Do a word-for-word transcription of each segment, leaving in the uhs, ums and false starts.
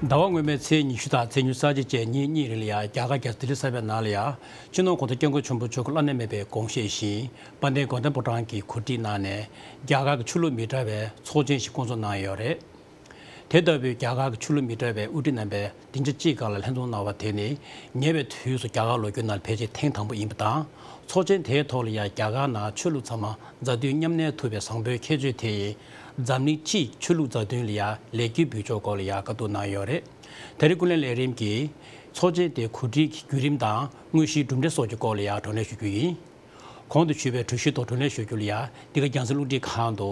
ཟླ་བ་སྔོན་མའི་ཚེས་ཉི་ཤུ་དང་ཚེས་ཉི་ཤུ་རྩ་གཅིག་བཅས་ཉིན་གཉིས་རིང་ལ་ཡང་རྒྱ་གར་རྒྱལ་ས་ལྡི་ལི་གསར་པའི་ནང་ལ་ཡང་སྤྱི་ནོར་༸གོང་ས་༸སྐྱབས་མགོན་ཆེན་པོ་མཆོག་གི་བླ་ན་མེད་པའི་དགོངས་བཞེད་བཞིན་དཔལ་ལྡན་དགའ་ལྡན་ཕོ་བྲང་གིས་གོ་སྒྲིག་གནང་ནས་རྒྱ་གར་གྱི་ཆོས་ལུགས་མི་འདྲ་བའི་ཚོགས་ཆེན་ཞིག་བསྐོང་ཚོགས་གནང་ཡོད་རེད། དེ་ལྟ་བུའི་རྒྱ་གར་གྱི་ཆོས་ལུགས་མི་འདྲ་བའི་དབུ་ཁྲིད་རྣམ་པས་སྡིངས་ཆ་གཅིག་སྒང་ལ་ལྷན་འཛོམས་གནང་བ་དེ་ནི་ཉེ་བའི་དུས་སུ་རྒྱ་གར་ལོ་རྒྱུས་ནང་ཕལ་ཆེར་ཐེངས་དང་པོ་ཡིན་པ་དང་། ཚོགས་ཆེན་དེའི་ཐོག་ལ་ཡང་རྒྱ་གར་ནང་ཆོས་ལུགས་ཚང་མ་མཛའ་མཐུན་མཉམ་གནས་ཐུབ་པའི་བཟང་པོའི་ཁྱད་ཆོས་དེ་ཡིས་འཛམ་གླིང་སྤྱིའི་ཆོས་ལུགས་མཛའ་མཐུན་ལ་ཡང་ལེགས་སྐྱེས་འབུལ་ཕྱོགས་སྐོར་ལ་ཡང་བཀའ་བསྡུར་གནང་ཡོད་རེད། དེ་རིང་ཀུན་གླེང་ལས་རིམ་གྱིས་ཚོགས་ཆེན་དེ་གོ་སྒྲིག་གི་བརྒྱུད་རིམ་དང་དངོས་གཞིའི་གྲུབ་འབྲས་སོགས་ཀྱི་སྐོར་ལ་ཡང་བགྲོ་གླེང་ཞུ་རྒྱུ་ཡིན། གོང་དུ་ཞུས་པའི་གྲོས་གཞིའི་ཐོག་བགྲོ་གླེང་ཞུ་རྒྱུ་ལ་ཡང་འདི་ག་རྒྱལ་སྲིད་རླུང་འཕྲིན་ཁང་དུ་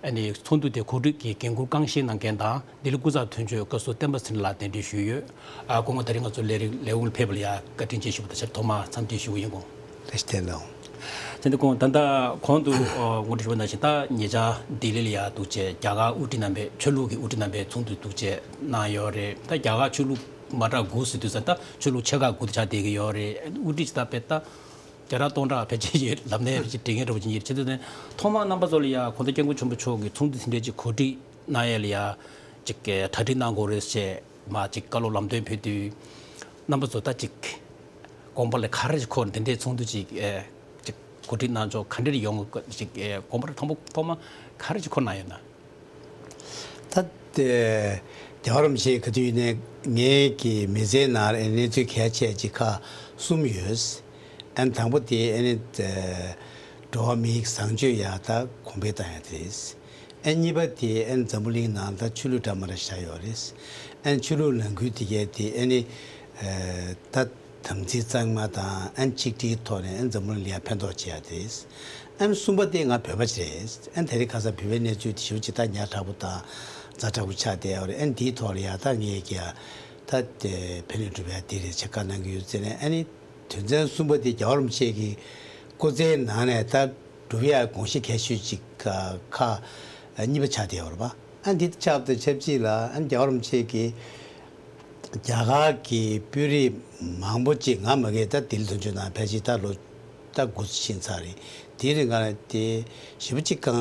ཨ་ནི་ཚོགས་འདུ་དེ་གོ་སྒྲིག་གི་འགན་འཁུར་རྐང་བཞེས་གནང་མཁན་དང་ལྡི་ལི་སྐུ་ཚབ་དོན་གཅོད་བཀའ་ཟུར་བསྟན་པ་ཚེ་རིང་ལགས་གདན་འདྲེན་ཞུས་ཡོད། ཨ་སྐུ་ངོ་ད་རིང་ང་ཚོ་ལས་རིགས་ལས་ཁུངས་ལ་ཕེབས་པ་ལ་ཡང་བཀའ་དྲིན་ཆེ་ཞུ་བ་དང་ཆབས་ཐོག་མར་འཚམས་འདྲི་ཞུ་གི་ཡིན། སྐུ་ངོ་བཀྲ་ཤིས་བདེ་ལེགས། དེ་འདི་སྐུ་ངོ་ད་ལྟ་གོང་དུ་ཨ་ངོ་སྤྲོད་ཞུས་པ་ནང་བཞིན་ད་ཉེ་ཆར་ལྡི་ལི་ལ་ཡང་འདུག་བྱས་རྒྱ་གར་དབུ་ཁྲིད་རྣམ་པས་ཆོས་ལུགས་ཀྱི་དབུ་ཁྲིད་རྣམ་པས་ཚོགས་འདུ་འདུག་བྱས་གནང་ཡོད་རེད། ད་རྒྱ་གར་ཆོས་ལུགས་མ་འདྲ་དགུ་ཟེར་དུས་ཙང་ད་ཆོས་ལུགས་ཆེ་ཁག་དགུ་དེ་ཆགས་བསྡད་ཀྱི་ཡོད་རེད། དབུ་ཁྲིད་ཅིག་ད་དཔེ་ད་བརྒྱ་ཕྲག་སྟོང་ཕྲག་ཕལ་ཆེར་ཡོད་ལབ་ནས་ཕལ་ཆེར་འགྲིག་མཁན་འདྲ་པོ་ཅིག་ཡིན་རེད། བྱས་དུས་ནས་ཐོག་མར་རྣམ་པ་ཚོ་ལ་ཡང་གོང་ས་སྐྱབས་མགོན་ཆེན་པོ་མཆོག་གིས་ཚོགས་འདུ་དེ་འདྲའི་ཅིག་གོ་སྒྲིག་གནང་ཡས་ལ་ཡང་ཅིག་གྲ་སྒྲིག་གནང་དགོས་རེད་ཅེས་མར་ཅིག་བཀའ་སློབ་ལམ་སྟོན་ཕུལ་དུས་རྣམ་པ་ཚོ་ད་ཅིག་དགོངས་པ་ལ་ག་རེ་ཅིག་འཁོར་འདི་འདྲའི་ཚོགས་འདུ་ཅིག་ཅིག་གོ་སྒྲིག་གནང་ཕྱོགས་ག་འདྲ་ཡོང་ཅིག་དགོངས་པ་ཐོག་མ་ཐོག་མ་ག་རེ་ཅིག་འཁོར་གནང་ཡོད་ན། ད་ལྟའི་རྒྱལ་བ་རིན་པོ་ཆེ་ག་དུས་ཡིན་ནའི་ངའི་གི་མི་ཚེའི་ནང་ལ་གནས་ཚུལ་གལ་ཆེ་ཅིག་ཁག་གསུམ་ཡོད། ཨན་དང་པོ་དེ་ཨ་ནི་འགྲོ་བ་མིའི་བཟང་སྤྱོད་ཡ་ད་གོང་འཕེལ་བཏང་ཡ་དེ་རེད། ཨན་གཉིས་པ་དེ་ཨན་འཛམ་བུ་གླིང་ནང་ད་ཆོས་ལུགས་འདྲ་མི་འདྲ་བཞག་ཡོད་རེད། ཨན་ཆོས་ལུགས་ནང་ཁུལ་དེ་གས་དེ་ཨ་ནི་ད་དམ་ཚིག་གཙང་མ་དང་ཨན་ཆིག་སྒྲིལ་ཐོག་ནས་ཨན་འཛམ་བུ་གླིང་ལ་ཕན་ཐོགས་བྱེད་ཡ་དེ་རེད། ཨན་གསུམ་པ་དེ་ང་བོད་པ་ཅིག་རེད། ཨན་དེ་རིང་ཁ་སང་བོད་པའི་གནས་ཚུལ་དེ་ཞེ་པོ་ཅིག་ད་ཉག་ཕྲ་པོ་དང་ཛ་དྲག་པོ་ཆགས་བསྡད་ཡོད་རེད། ཨན་དེའི་ཐོག་ལ་ཡ་ད་ངས་ཀྱི་ཡ་ད་དེ་ཕན་ནུས་སྒྲུབ་ཡ་དེ་རེད་ཅེས་བཀའ་གནང་གི་ཡོད་ཟེར་ནས། ཨ་ནི་དོན་ཚན་གསུམ་པ་དེ་རྒྱལ་བ་རིན་པོ་ཆེ་གི་སྐུ་ཚེའི་ནང་ནས་ད་སྒྲུབ་ཡ་དགོངས་གཞི་གལ་ཆེ་ཤོས་ཅིག་ཁག་གཉིས་པ་ཆགས་བསྡད་ཡོད་རེད་པ། ཨ་འདི་ཆགས་པ་དང་ཆབས་ཅིག་ལ་ཨ་ནི་རྒྱལ་བ་རིན་པོ་ཆེ་གི་རྒྱ་གར་གྱི་དཔོན་རིགས་མང་པོ་ཅིག་ང་མ་གིར་ད་ལྡི་ལི་དོན་གཅོད་ནང་ཕལ་ཆེར་ད་ལོ་ད་དགུ་ཕྱིན་ཚར་རེད། དེའི་རིང་ང་ལ་དེ་ཞེ་པོ་ཅིག་གང་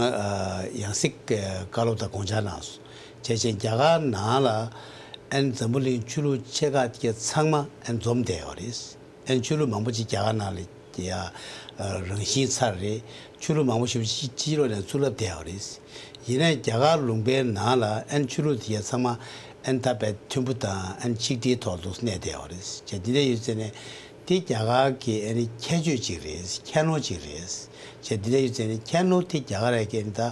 ཡང་སྲིད་བཀའ་སློབ་དང་དགོངས་འཆར་གནང་སོང་། བྱས་ཙང་རྒྱ་གར་ནང་ལ་ཨན་འཛམ་བུ་གླིང་ཆོས་ལུགས་ཆེ་ཁག་དེ་ཚང་མ་ཨན་འཛོམས་བསྡད་ཡོད་རེད། ཨན་ཆོས་ལུགས་མང་པོ་ཅིག་རྒྱ་གར་ནང་ལ་ཡ་རང་བཞིན་ཚར་རེད། ཆོས་ལུགས་མང་པོ་ཞེ་པོ་ཅིག་ཕྱི་ལོགས་ནས་ཚུར་ལབ་བསྡད་ཡོད་རེད། ཡིན་ནའི་རྒྱ་གར་ལུང་པའི་ནང་ལ་ཨན་ཆོས་ལུགས་དེ་གས་ཚང་མ་ཨན་ད་དཔེ་མཐུན་པོ་དང་ཨན་ཆིག་སྒྲིལ་ཐོག་ཏུ་གནས་བསྡད་ཡོད་རེད། བྱས་འདི་འདྲ་ཡོད་ཚེ་ནས་དེ་རྒྱ་གར་གྱི་ཨ་ནི་ཁྱད་ཆོས་ཅིག་རེད། ཁྱད་ནོར་ཅིག་རེད། བྱས་འདི་འདྲ་ཡོད་ཚེ་ནས་ཁྱད་ནོར་དེ་རྒྱ་གར་ར་གི་ཨ་ནི་ད་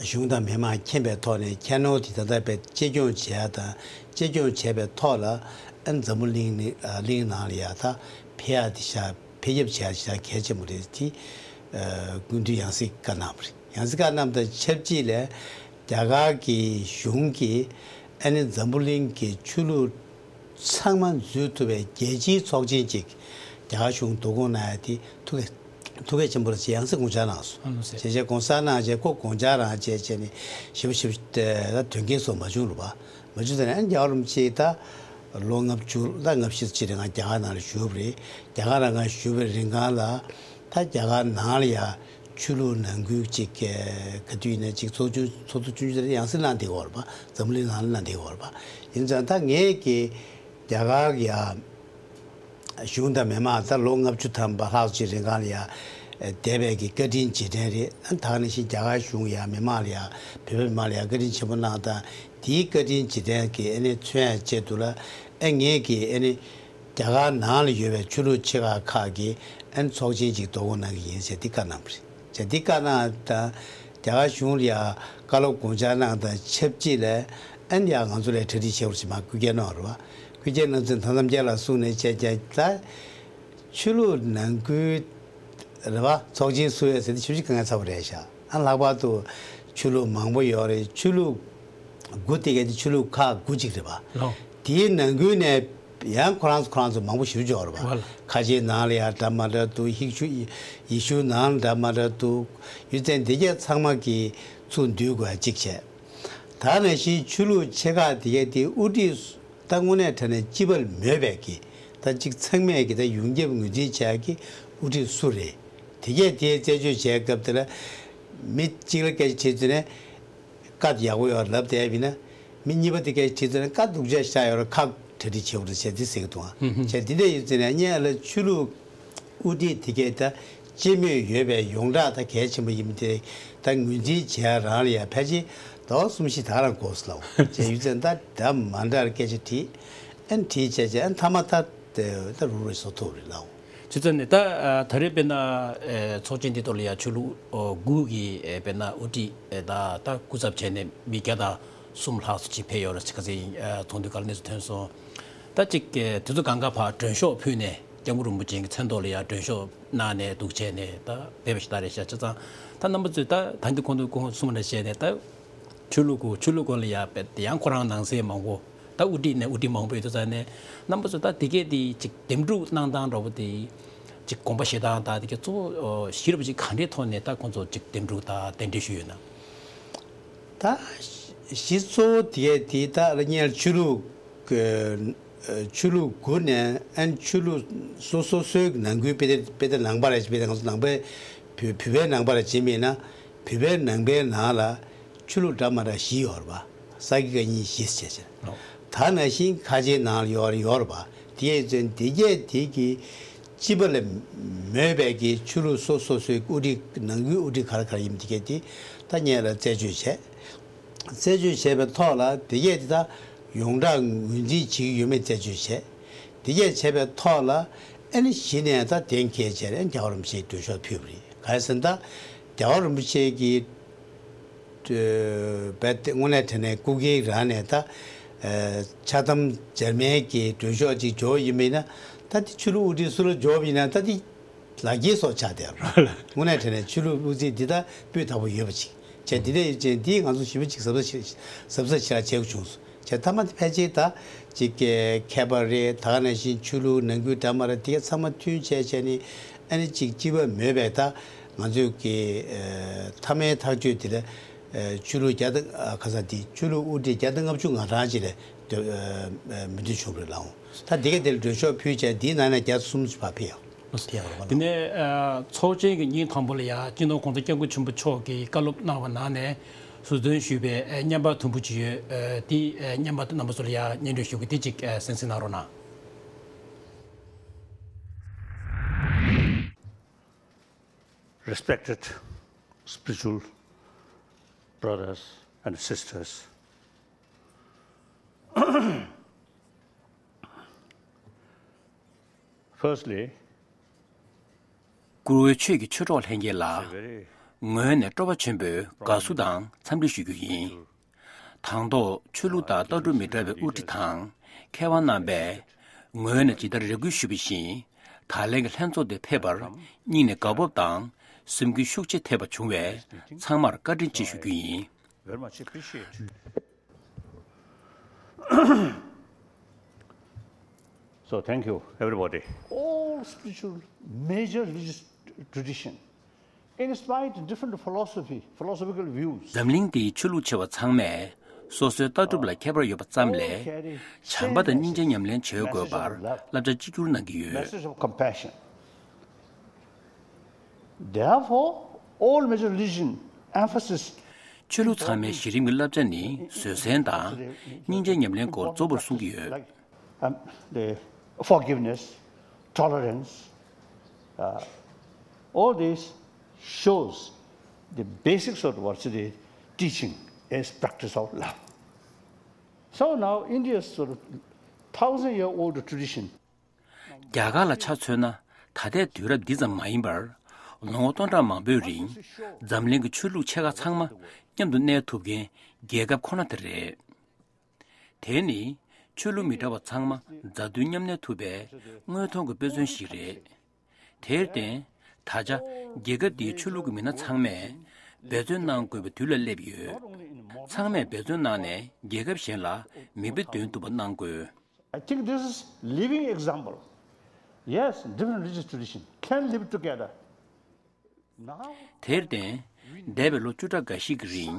གཞུང་དང་མི་མང་མཁྱེན་པའི་ཐོག་ནས་ཁྱད་ནོར་དེ་ད་ལྟ་དཔེ་གཅེས་སྐྱོང་བྱེད་ཡ་དང་གཅེས་སྐྱོང་བྱས་པའི་ཐོག་ལ་ཨ་ནི་འཛམ་བུ་གླིང་ནི་གླིང་ནང་ལ་ཡ་ད་འཕེལ་ཡ་དེ་ཤ་འཕེལ་རྒྱས་བྱེད་ཡ་ཤ་གལ་ཆེན་པོ་རེད། དེ་སྐུ་མདུན་ཡང་སྲིད་བཀའ་གནང་བ་རེད། ཡང་སྲིད་བཀའ་གནང་དང་ཆབས་ཅིག་ལས་རྒྱ་གར་གྱི་གཞུང་གིས་ཨ་ནི་འཛམ་བུ་གླིང་གི་ཆོས་ལུགས་ཚང་མ་འཛུལ་ཐུབ་པའི་རྒྱལ་སྤྱིའི་ཚོགས་ཆེན་ཅིག་རྒྱ་གར་གཞུང་བསྡུ་སྐོང་གནང་ཡ་དེ་ཐུགས་ཐུགས་ཁག་ཆེན་པོ་རེད་ཅེས་ཡང་སྲིད་དགོངས་འཆར་གནང་སོང་། ཨ་ལོ་ཟེར། བྱས་རྗེས་དགོངས་གནང་རྗེས་ཁོ་དགོངས་འཆར་རང་བྱས་བྱས་ནས་ཞིབ་ཞིབ་ལ་དོན་རྐྱེན་སོགས་མ་བྱུང་རུ་བ། མ་བྱུང་ཟེར་ནས་ཨ་རྒྱལ་བ་རིན་པོ་ཆེ་ད་ལོ་ལྔ་བཅུ་ད་ལྔ་བཅུ་ཅིག་རིང་ང་རྒྱ་གར་ནང་ལ་བཞུགས་པ་རེད། རྒྱ་གར་རང་ང་བཞུགས་པའི་རིང་གང་ལ་ད་རྒྱ་གར་ནང་ལ་ཡ་ཆོས་ལུགས་ནང་ཁུལ་ཅིག་ག་དུས་ཡིན་ན་ཅིག་ཚོགས་ཆུང་ཚོགས་འདུ་ཆུང་ཆུང་དེ་ཡང་སྲིད་གནང་བསྡད་ཡོད་རེད་པ། འཛམ་གླིང་ནང་ལ་གནང་བསྡད་ཡོད་རེད་པ། ཡིན་ཙང་ད་ངས་ཀྱི་རྒྱ་གར་ཡ་གཞུང་དང་མི་མང་ད་ལོ་ལྔ་བཅུ་ཐམ་པ་ལྷག་ཅིག་རིང་གང་ལ་ཡ་འདས་པའི་གི་བཀའ་དྲིན་རྗེས་དྲན་རེད། ད་ག་ནང་བཞིན་རྒྱ་གར་གཞུང་ཡ་མི་མང་ལ་ཡ་བོད་པའི་མི་མང་ལ་ཡ་བཀའ་དྲིན་ཆེན་པོ་གནང་དང་དེའི་བཀའ་དྲིན་རྗེས་དྲན་གི་ཨ་ནི་མཚོན་ཡ་ཆེད་དུ་ལ་ཨ་ངས་གི་ཨ་ནི་རྒྱ་གར་ནང་ལ་ཡོད་པའི་ཆོས་ལུགས་ཆེ་ཁག་ཁག་གི་ཨ་ནི་ཚོགས་ཆེན་ཅིག་བསྡུ་སྐོང་གནང་གི་ཡིན་ཟེར་འདི་བཀའ་གནང་བ་རེད། ཅེས་འདི་བཀའ་གནང་དང་རྒྱ་གར་གཞུང་ལ་ཡ་བཀའ་སློབ་དགོངས་འཆར་གནང་དང་ཆབས་ཅིག་ལ་ཨ་ནི་ཡ་ང་ཚོ་ལ་གྲ་སྒྲིག་བྱེད་དགོས་ཞེས་མར་སྐུལ་སྐྱེལ་གནང་བ་རེད་བ། སྐུལ་སྐྱེལ་གནང་ཚུལ་མཐའ་མཚམས་རྒྱ་ལ་གསུངས་ནས་བྱས་ཀྱང་ད་ཆོས་ལུགས་ནང་ཁུལ་རེད་བ། ཚོགས་ཆེན་བསུ་ཡས་ཟེར་དེ་ཞིབ་ཞིབ་དཀའ་ངལ་ཚ་པོ་རེད་ཤག་ཨ་ལྷག་པར་དུ་ཆོས་ལུགས་མང་པོ་ཡོད་རེད། ཆོས་ལུགས་དགུ་དེ་གས་དེ་ཆོས་ལུགས་ཁག་དགུ་གཅིག་རེད་བ། ལོ། དེའི་ནང་ཁུལ་ནས་ཡང་ཁོ་རང་ཚོ་ཁོ་རང་ཚོ་མང་པོ་ཞིག་འབྱོར་བ། ཁ་ཆེའི་ནང་ལ་ཡང་འདྲ་མ་འདྲ་འདུག་ཡེ་ཤུ་ཡེ་ཤུ་ནང་ལ་འདྲ་མ་འདྲ་འདུག་ཡུལ་ཚན་འདི་གས་ཚང་མ་གི་ཚུར་འདུས་དགོས་གཅིག་བྱས། ད་ནང་བཞིན་ཆོས་ལུགས་ཆེ་ཁག་འདི་གས་དེ་དབུ་ཁྲིད་ད་དངོས་གནས་དྲང་གནས་སྤྱི་པ་ལ་མོས་པའི་གི་ད་གཅིག་ཚང་མས་གི་ད་ཡོངས་ཁྱབ་ངོས་འཛིན་བྱས་གི་དབུ་ཁྲིད་སུ་རེད། དེ་གས་དེ་རྩད་གཅོད་བྱས་སྐབས་དེ་ལ་མི་གཅིག་ལ་སྐད་ཆ་དྲིས་ཚུལ་ནས། བཀའ་ཡག་པོ་ཡོད་ལབ་བསྡད་པ་ཡིན་ན། མི་གཉིས་པ་དེ་གས་དྲིས་ཚར་ནས་བཀའ་སྡུག་ཅག་བཞག་ཡོད་ར་ཁག་གྲ་སྒྲིག་བྱེད་དགོས་རེད་བྱས་དེ་ཟེར་གི་འདུག་ཨ། བྱས་དེ་འདྲ་ཡོད་ཚེ་ནས་ངས་ལ་ཆོས་ལུགས་དབུ་ཁྲིད་དེ་གས་ད་སྤྱི་མོས་ཡོད་པའི་ཡོངས་གྲགས་ད་གལ་ཆེན་པོ་ཡིན་པ་དེ་ད་ངོས་འཛིན་བྱས་རང་ལ་ཡ་ཕལ་ཆེར་ཟླ་བ་གསུམ་བཞི་ད་རང་འགོར་སོང་ལ་འོ་བྱས་ཡོད་ཚེ་ད་ད་མ་འདྲ་སྐད་ཆ་དྲིས་ཨན་དྲིས་བྱས་བྱས་ཨན་མཐའ་མ་ད་ད་རུག་རེ་བཟོ་ཐུབ་རེད་ལ་འོ། བྱས་ཙང་ནས་ད་ད་རེས་དཔེར་ན་ཚོགས་ཆེན་འདི་ཐོག་ལ་ཡ་ཆོས་ལུགས་དགུ་གི་དཔེར་ན་དབུ་ཁྲིད་ད་ད་སྐུ་ཚབ་བྱས་ནས་མི་བརྒྱ་དང་གསུམ་ལྷག་ཙམ་ཅིག་ཕེབས་ཡོད་རེད་ཟེར་ཁ་སང་ཚོགས་འདུའི་སྐབས་ལ་གནས་ཚུལ་ཐོན་སོང་། ད་ཅིག་དེ་ཚོ་གང་ག་ཕར་མགྲོན་ཤོག་ཕུལ་ནས་སྐྱབས་མགོན་རིན་པོ་ཆེ་གི་མཚན་ཐོག་ལ་ཡ་མགྲོན་ཤོག་གནང་ནས་འདུག་བྱས་ནས་ད་ཕེབས་པ་ཞིག་ད་རེད་ཤག་བྱས་ཙང་ད་རྣམ་པ་ཚོས་ད་ད་འདི་གོང་དུ་གོང་གསུངས་པ་འདྲ་བྱས་ནས་ད། ཆོས་ལུགས་སྐོར་ཆོས་ལུགས་སྐོར་ལ་ཡ་དཔེ་དེ་ཡང་ཁོ་རང་ནང་གསེས་མང་པོ་ད་དབུ་ཁྲིད་ནས་དབུ་ཁྲིད་མང་པོ་ཡོད་དུས་ཙང་ནས་རྣམ་པ་ཚོ་ད་དེ་གས་དེ་ཅིག་འདེམས་སྒྲུག་གནང་སྟངས་འདྲ་པོ་དེ་ཅིག་དགོངས་པ་བཞེས་སྟངས་ད་དེ་གས་གཙོ་བོ་གཞི་རིམ་པ་ཅིག་ག་འདྲའི་ཐོག་ནས་ད་ཁོང་ཚོ་ཅིག་འདེམས་སྒྲུག་ད་གདན་འདྲེན་ཞུས་ཡོད་ན། ད་གཞི་གཙོ་བོ་དེ་གས་དེ་ད་ལ་ཉལ་ཆོས་ལུགས་ཆོས་ལུགས་དགུ་ནས་ཨན་ཆོས་ལུགས་སོ་སོ་སོའི་ནང་ཁུལ་དཔེ་དེ་དཔེ་དེ་ནང་པ་རེད་དཔེ་དེ་ང་ཚོ་ནང་པའི་བོད་བོད་པའི་ནང་པ་རེད་བྱེད་མིན་ན་བོད་པའི་ནང་པའི་ནང་ལ། ཆོས་ལུགས་འདྲ་མ་འདྲ་བཞི་ཡོད་རེད་པ། ས་དགེ་བཀའ་རྙིང་བཞི་ཟེར་བྱས། ད་ནང་བཞིན་ཁ་ཆེའི་ནང་ལ་ཡོད་རེད་ཡོད་རེད་པ། དེ་ཡས་ཚོན་དེ་གས་དེ་གི་སྤྱི་པ་ལ་མོས་པའི་གི་ཆོས་ལུགས་སོ་སོ་སོའི་དབུ་ཁྲིད་ནང་ཁུལ་དབུ་ཁྲིད་ག་རེ་ག་རེ་ཡིན་དེ་གས་དེ་ད་ངས་ལ་རྩད་གཅོད་བྱས། རྩད་གཅོད་བྱས་པའི་ཐོག་ལ་དེ་གས་དེ་ད་ཡོངས་གྲགས་ངོས་འཛིན་བྱེད་ཀྱི་ཡོད་མེད་རྩད་གཅོད་བྱས། དེ་གས་བྱས་པའི་ཐོག་ལ་ཨ་ནི་གཞི་ནས་ད་གཏན་འཁེལ་བྱས་རེད་རྒྱལ་བ་རིན་པོ་ཆེའི་མགྲོན་ཤོག་ཕུལ་བ་རེད་ག་རེ་ཟེར་ན་ད་རྒྱལ་བ་རིན་པོ་ཆེ་གི་བས་ཏེ་དངོས་གནས་དྲན་ནས་སྐུ་སྒེར་རང་ནས་ད་ཕྱག་དམ་འཇར་མན་གྱི་མགྲོན་ཤོག་ཅིག་འབྱོར་ཡིན་མིན་ན་ད་དེ་ཆོས་ལུགས་དབུ་ཁྲིད་སུ་ལ་འབྱོར་ཡིན་ན་ད་དེ་ལག་འཁྱེར་སོགས་ཆགས་བསྡད་རོགས་དངོས་གནས་དྲན་ནས་ཆོས་ལུགས་དབུ་ཁྲིད་འདི་ད་སྤུས་དག་པོ་ཡོད་པ་ཅིག་བྱས་འདི་འདྲ་ཡོད་ཅན་འདིས་ང་ཚོ་ཞི་བ་ཅིག་གཟབ་གཟབ་བྱེད་གཟབ་གཟབ་བྱེད་ར་བྱེད་དགོས་བྱུང་སོང་། བྱས་ཐ་མ་དེ་ཕལ་ཆེར་ད་ཅིག་གི་མཁས་པ་རེད་ད་ག་ནང་བཞིན་ཆོས་ལུགས་ནང་ཁུལ་འདྲ་མ་རེད་དེ་ག་ཚང་མ་མཐུན་བྱས་བྱས་ནས་ཨ་ནི་ཅིག་སྤྱི་པ་མོས་པའི་ད་ང་ཚོས་ཀྱི་མཐའ་མའི་ཐག་གཅོད་དེ་ལ་ཆོས་ལུགས་བརྒྱ་དང་ཁ་ས་དེ་ཆོས་ལུགས་དབུ་ཁྲིད་བརྒྱ་དང་ལྔ་བཅུ་ང་གྲངས་ཅིག་ལ་མོས་མཐུན་བྱུང་རེད་ལགས་འོང་ད་དེ་ག་དེ་ལ་མགྲོན་ཤོག་ཕུལ་བྱས་དེའི་ནང་ནས་བརྒྱ་དང་སུམ་ཅུ་བར་ཕེབས་ཡོང་། དེ་ནས་ཚོགས་ཆེན་གྱི་ཉིན་དང་པོ་ལ་ཡང་སྤྱི་ནོར་༸གོང་ས་༸སྐྱབས་མགོན་ཆེན་པོ་མཆོག་གིས་བཀའ་སློབ་གནང་བ་ནང་ནས་ཟུར་འདོན་ཞུས་པའི་བརྙན་པར་དུམ་བུ་ཅིག་ཡོད། དེ་བརྙན་པར་དུ་རྣམ་པ་ཚོ་ལ་ཡང་སྙན་སྒྲོན་ཞུ་གི་དེ་གཅིག་གསན་གཟིགས་གནང་རོགས་གནང་། Respected spiritual brothers and sisters. Firstly, བཀུར་འོས་ཆོས་ཀྱི་ཆོས་གྲོགས་ལྷན་རྒྱས་ལ་ངོས་ནས་སྤྲོ་བ་ཆེན་པོས་དགའ་བསུ་དང་འཚམས་འདྲི་ཞུ་རྒྱུ་ཡིན། དང་ཐོག་ཆོས་ལུགས་དང་ལྟ་གྲུབ་མི་འདྲ་བའི་དབུ་ཁྲིད་དང་མཁས་དབང་རྣམ་པས་ངོས་ནས་ཇི་ལྟར་རེ་སྐུལ་ཞུས་པ་བཞིན་ད་ལན་གྱི་ལྷན་ཚོགས་འདིར་ཕེབས་པར་སྙིང་ནས་དགའ་སྤོབས་དང་སེམས་འགུལ་ཤུགས་ཆེ་ཐེབས་པ་བྱུང་བས་ཚང་མར་བཀའ་དྲིན་ཆེ་ཞུ་རྒྱུ་ཡིན། Very much appreciate. So thank you, everybody. All spiritual major religious tradition, in spite of different philosophy, philosophical views. འཛམ་གླིང་འདིའི་ཆོས་ལུགས་ཆེ་བ་ཚང་མས་སོ་སོའི་ལྟ་གྲུབ་ལ་ཁྱད་པར་ཡོད་པ་ཙམ་ལས་བྱམས་པ་དང་སྙིང་རྗེ་ཉམས་ལེན་བྱེད་དགོས་པར་བསླབ་བྱ་གཅིག་གྱུར་གནང་གི་ཡོད། Message of compassion. Therefore, all major religion emphasis ཆོས་ལུགས་ཚང་མའི་གཞི་རིམ་གྱི་བསླབ་བྱ་ནི་བཟོད་བསྲན་དང་སྙིང་རྗེ་ཉམས་ལེན་སྐོར་གཙོ་བོར་གསུང་གི་ཡོད། Like, um, the forgiveness, tolerance, uh, all this shows the basics of what's the teaching is practice of love. So now India's sort of thousand year old tradition རྒྱ་གར་ལ་ཆ་མཚོན་ན་ད་ལྟའི་དུས་རབས་འདི་ཙམ་མ་ཡིན་པར་ལོ་ངོ་སྟོང་ཕྲག་མང་པོའི་རིང་འཛམ་གླིང་གི་ཆོས་ལུགས་ཆེ་ཁག་ཚང་མ་མཉམ་དུ་གནས་ཐུབ་མཁན་རྒྱལ་ཁབ་ཁོ་ན་དེ་རེད། དེ་ནི་ཆོས་ལུགས་མི་འདྲ་བ་ཚང་མ་མཛའ་མཐུན་མཉམ་གནས་ཐུབ་པའི་དངོས་མཐོང་གི་དཔེ་མཚོན་ཞིག་རེད། དེར་བརྟེན་ད་ཆ་རྒྱལ་ཁབ་འདིའི་ཆོས་ལུགས་ཀྱི་མི་སྣ་ཚང་མས་འབད་བརྩོན་གནང་དགོས་པའི་དུས་ལ་སླེབས་ཡོད། ཚང་མས་འབད་བརྩོན་གནང་ནས་རྒྱལ་ཁབ་གཞན་ལ་མིག་དཔེ་སྟོན་ཐུབ་པ་གནང་དགོས། I think this is living example. Yes, different religious tradition can live together. Now, དེར་བརྟེན་འདས་པའི་ལོ་བཅུ་ཕྲག་འགའ་ཞིག་གི་རིང་